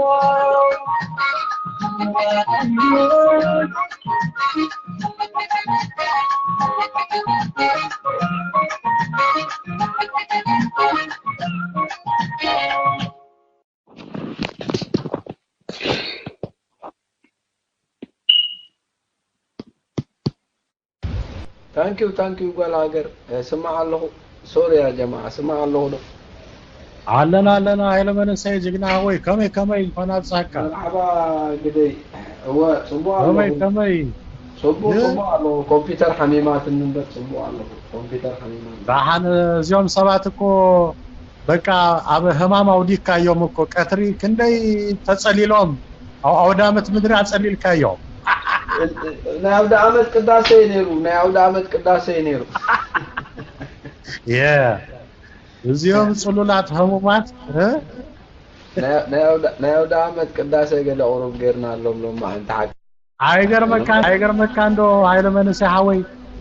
ታንኪዩ ታንኪዩ ጓል ሃገር ስማዕ ኣለኹ። ሶሪ ያ ጀማዓ ስማዕ ኣለኹ ዶ? ኣለና ኣለና ሃይለ መንእሰይ ጅግና ሓወይ ከመይ ከመይ እንኳን ኣብፀሐካ። መርሓባ ግደይ። እወ ፅቡቕ ኣለኹ። ከመይ ከመይ ፅቡቕ እ? ፅቡቕ ኣለኹ። ኮምፒውተር ሓሚማትኒ እምበር ፅቡቕ ኣለኹ። ኮምፒውተር ሓሚማትኒ። ደሓን እዚኦም ሰባት እኮ በቃ ኣብ ህማም ኣውዲካዮም እኮ ቀትሪ ክንደይ ተፀሊሎም ኣብ ኣውዳመት ምድሪ ኣፀሊልካዮም። ናይ ኣውደ ዓመት ቅዳሴ እዩ ነይሩ። ናይ ኣውደ ዓመት ቅዳሴ እዩ ነይሩ። የ እዚኦም ፅሉላት ህሙማት እ? ናይ ኣውደ ዓመት ቅዳሴ ገለ ቁሩብ ጌርና ኣሎም ሎም መዓንቲ ሓቂ። ኣይገርመካ ኣይገርመካ እንዶ ሃይለ መንእሰይ ሓወይ፣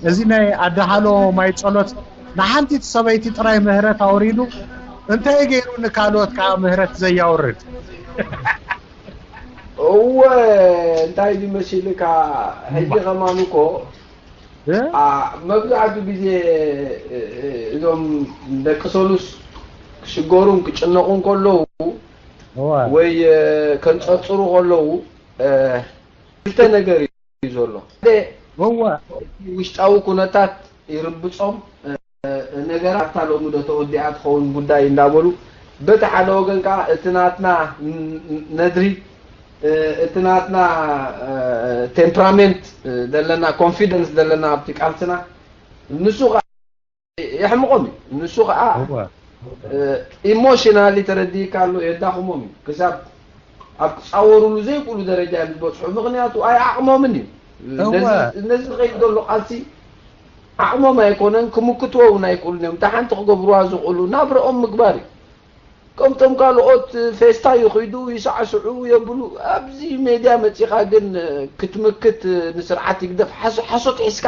እዚ ናይ ኣዳሃሎ ማይ ጸሎት ንሓንቲት ሰበይቲ ጥራይ ምህረት ኣውሪዱ፣ እንታይ ገይሩ ንካልኦት ከዓ ምህረት ዘያውርድ? እወ፣ እንታይ ድዩ መሲልካ፣ ሕጂ ከማን እኮ መብዛሕትኡ ግዜ እዞም ደቂ ሰሉስ ክሽገሩን ክጭነቑን ከለዉ ወይ ከንፀፅሩ ከለዉ ክልተ ነገር እዩ ዘሎ። ሓደ እወ እቲ ውሽጣዊ ኩነታት ይርብፆም፣ ነገራት ኣብታ ሎሚ ዶ ተወዲኣ ትኸውን ጉዳይ እንዳበሉ፣ በቲ ሓደ ወገን ከዓ እቲ ናትና ነድሪ፣ እቲ ናትና ቴምፕራሜንት ዘለና፣ ኮንፊደንስ ዘለና ኣብቲ ቃልስና፣ ንሱ ከዓ የሕምቖም እዩ። ንሱ ከዓ ኢሞሽናሊ ተረዲእካ ኣሎ፣ የዳኽሞም እዩ። ክሳብ ኣብ ክፃወሩሉ ዘይክእሉ ደረጃ እዮም ዝበፅሑ። ምኽንያቱ ኣይዓቕሞምን እዩ። ነዚ ከይድ ዘሎ ቃልሲ ዓቕሞም ኣይኮነን፣ ክምክትዎ እውን ኣይክእሉን እዮም። እታ ሓንቲ ክገብርዋ ዝኽእሉ ናብረኦም ምግባር እዩ። ከምቶም ካልኦት ፌስታ ይኽዱ፣ ይሳዕስዑ፣ የብሉ። ኣብዚ ሜድያ መፂኻ ግን ክትምክት ንስርዓት ይግደፍ ሓሶት ሒዝካ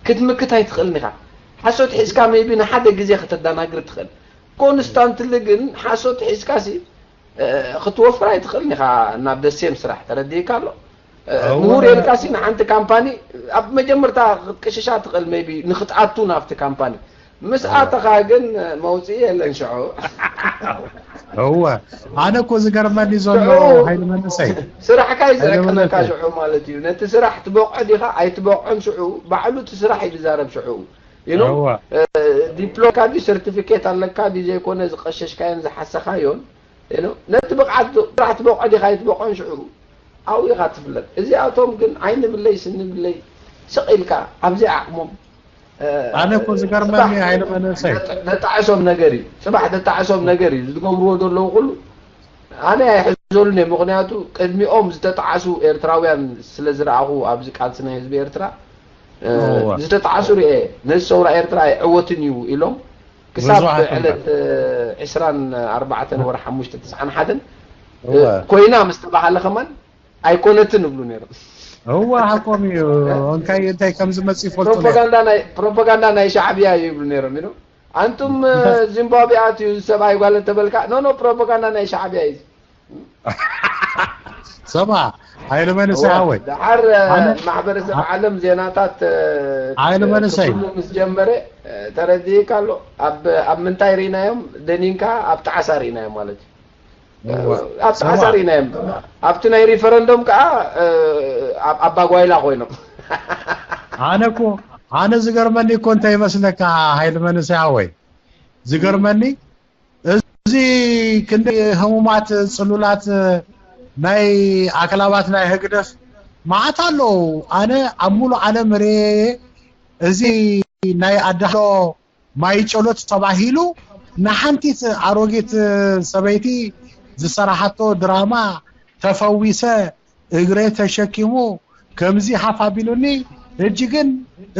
ክትምክት ኣይትኽእልን ኢኻ። ሓሶት ሒዝካ ሜቢ ንሓደ ግዜ ከተዳናግር ትኽእል። ኮንስታንትሊ ግን ሓሶት ሒዝካ ሲ ክትወፍር ኣይትኽእልን ኢኻ ናብ ደሴም ስራሕ። ተረዲእካ ኣሎ? ምሁር የልካ ሲ ንሓንቲ ካምፓኒ ኣብ መጀመርታ ክትቅሽሻ ትኽእል፣ ሜቢ ንክትኣቱ ናብቲ ካምፓኒ ምስ ኣተኻ ግን መውፅኢ የለን። ሽዑ እወ ኣነ እኮ ዝገርመኒ ዘሎ ሃይለ መንእሰይ ስራሕካ ይዝረቀነካ ሽዑ ማለት እዩ። ነቲ ስራሕ ትበቆ ዲኻ ኣይትበቆን ሽዑ ባዕሉ እቲ ስራሕ እዩ ዝዛረብ ሽዑ። ዲፕሎምካ ድዩ ሰርቲፊኬት ኣለካ ድዩ ዘይኮነ ዝቀሸሽካዮን ዝሓሰኻዮን ነቲ ብቕዓት ስራሕ ትበቆ ዲኻ ኣይትበቆን ሽዑ ኣብኡ ኢኻ ትፍለጥ። እዚኣቶም ግን ዓይኒ ብለይ ስኒ ብለይ ስቕ ኢልካ ኣብዚ ዓቕሞም ኣነ እኮ ዝገርመኒ ሃይለ መንእሰይ ዘጣዕሶም ነገር እዩ። ፅባሕ ዘጣዕሶም ነገር እዩ ዝገብርዎ ዘለዉ ኩሉ። ኣነ ኣይሕዘሉን እየ፣ ምኽንያቱ ቅድሚኦም ዝተጣዕሱ ኤርትራውያን ስለ ዝረኣኹ ኣብዚ ቃልሲ ናይ ህዝቢ ኤርትራ ዝተጣዕሱ ርኤ። ነዚ ሰውራ ኤርትራ ኣይዕወትን እዩ ኢሎም ክሳብ ዕለት ዕስራን ኣርባዕተን ወርሒ ሓሙሽተ ተስዓን ሓደን ኮይና ምስ ተባሃለ ከማን ኣይኮነትን እብሉ ነይሮም። እወ ሓቆም እዩ። እንታይ እንታይ ከም ዝመጽእ ይፈልጡ ነይሮም። ፕሮፓጋንዳ ናይ ሻዕብያ እዩ ይብሉ ነይሮም። ኢሉ ኣንቱም ዚምባብዌ ኣትዩ ሰብኣይ ጓል እንተበልካ ኖ ኖ ፕሮፓጋንዳ ናይ ሻዕብያ እዩ። ሰማ ሃይለ መንእሰይ ሓወይ ድሓር ማሕበረሰብ ዓለም ዜናታት ሃይለ መንእሰይ ምስ ጀመረ ተረዲእካ ኣሎ። ኣብ ምንታይ ርኢናዮም? ደኒንካ ኣብ ጣዕሳ ርኢናዮም ማለት እዩ። ኣብ ጣዕሳ ርኢናዮም። ኣብቲ ናይ ሪፈረንዶም ከዓ ኣባጓይላ ኮይኖም። ኣነ እኮ ኣነ ዝገርመኒ እኮ እንታይ ይመስለካ ሃይለ መንእሰይ ሓወይ ዝገርመኒ እዚ ክንዲ ህሙማት ፅሉላት ናይ ኣክላባት ናይ ህግደፍ መዓት ኣለዉ። ኣነ ኣብ ሙሉእ ዓለም ርኤ እዚ ናይ ኣዳሎ ማይ ጨሎት ተባሂሉ ንሓንቲት ኣሮጊት ሰበይቲ ዝሰራሓቶ ድራማ ተፈዊሰ እግረይ ተሸኪሙ ከምዚ ሓፍ ኣቢሉኒ። ሕጂ ግን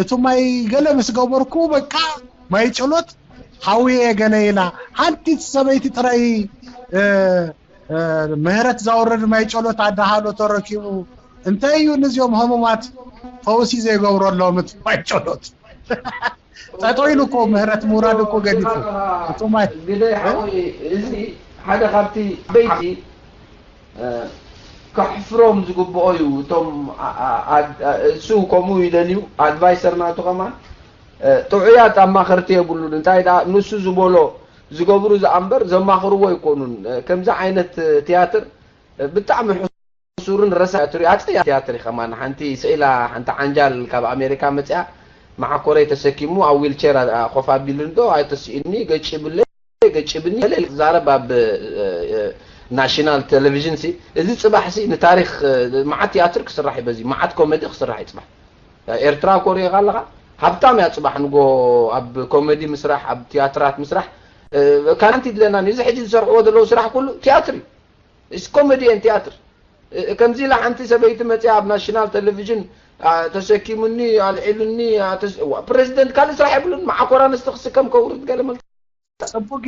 እቲ ማይ ገለ ምስ ገበርኩ በቃ ማይ ጨሎት ሓውየ ገለ ኢላ ሓንቲ ሰበይቲ ጥራይ ምህረት ዘውርድ ማይ ጨሎት ኣዳሃሎ ተረኪቡ። እንታይ እዩ ንዚኦም ህሙማት ፈውሲ ዘይገብረሎም እቲ ማይ ጨሎት? ጠጠው ኢሉ እኮ ምህረት ምውራድ እኮ ገዲፉ እቶም ኣይ- ግደይ ሓወይ፣ እዚ ሓደ ካብቲ ዓበይቲ ከሕፍሮም ዝግብኦ እዩ። እቶም እሱ ከምኡ ይደልዩ ኣድቫይሰር ናቱ ከማን ጥዑያት ኣማኸርቲ የብሉን። እንታይ ደኣ ንሱ ዝበሎ ዝገብሩ ዝኣምበር ዘማኽርዎ ኣይኮኑን። ከምዚ ዓይነት ትያትር ብጣዕሚ ሕሱርን ረሳሕ ትሪኦ ኣጸያፊ ትያትር እዩ። ከማን ሓንቲ ስኢላ ሓንቲ ዓንጃል ካብ ኣሜሪካ መጽያ መዓኮረይ ተሰኪሙ ኣብ ዊልቸር ኮፍ ኣቢሉኒ ዶ ኣይተስኢኒ ገጭ ይብለይ ገጭ ይብኒ ገለ ኢሉ ክዛረብ ኣብ ናሽናል ቴሌቪዥን ሲ እዚ ጽባሕ ሲ ንታሪኽ መዓት ትያትር ክስራሕ እዩ። በዚ መዓት ኮሜዲ ክስራሕ እዩ ጽባሕ። ኤርትራ ኮሪኻ ኣለኻ ሃብታም እያ ጽባሕ ንጎ ኣብ ኮሜዲ ምስራሕ ኣብ ትያትራት ምስራሕ ካንቲ ድለና እዚ ሕጂ ዝሰርሕዎ ዘለዉ ስራሕ ኩሉ ትያትር እዩ። ኢስ ኮሜድየን ትያትር ከምዚ ኢላ ሓንቲ ሰበይቲ መፅያ ኣብ ናሽናል ቴሌቪዥን ተሰኪሙኒ ኣልዒሉኒ ፕሬዚደንት ካልእ ስራሕ የብሉን። መዓኮር ኣንስቲ ክስከም ከውርድ ገለ መልክዕ ፅቡቅ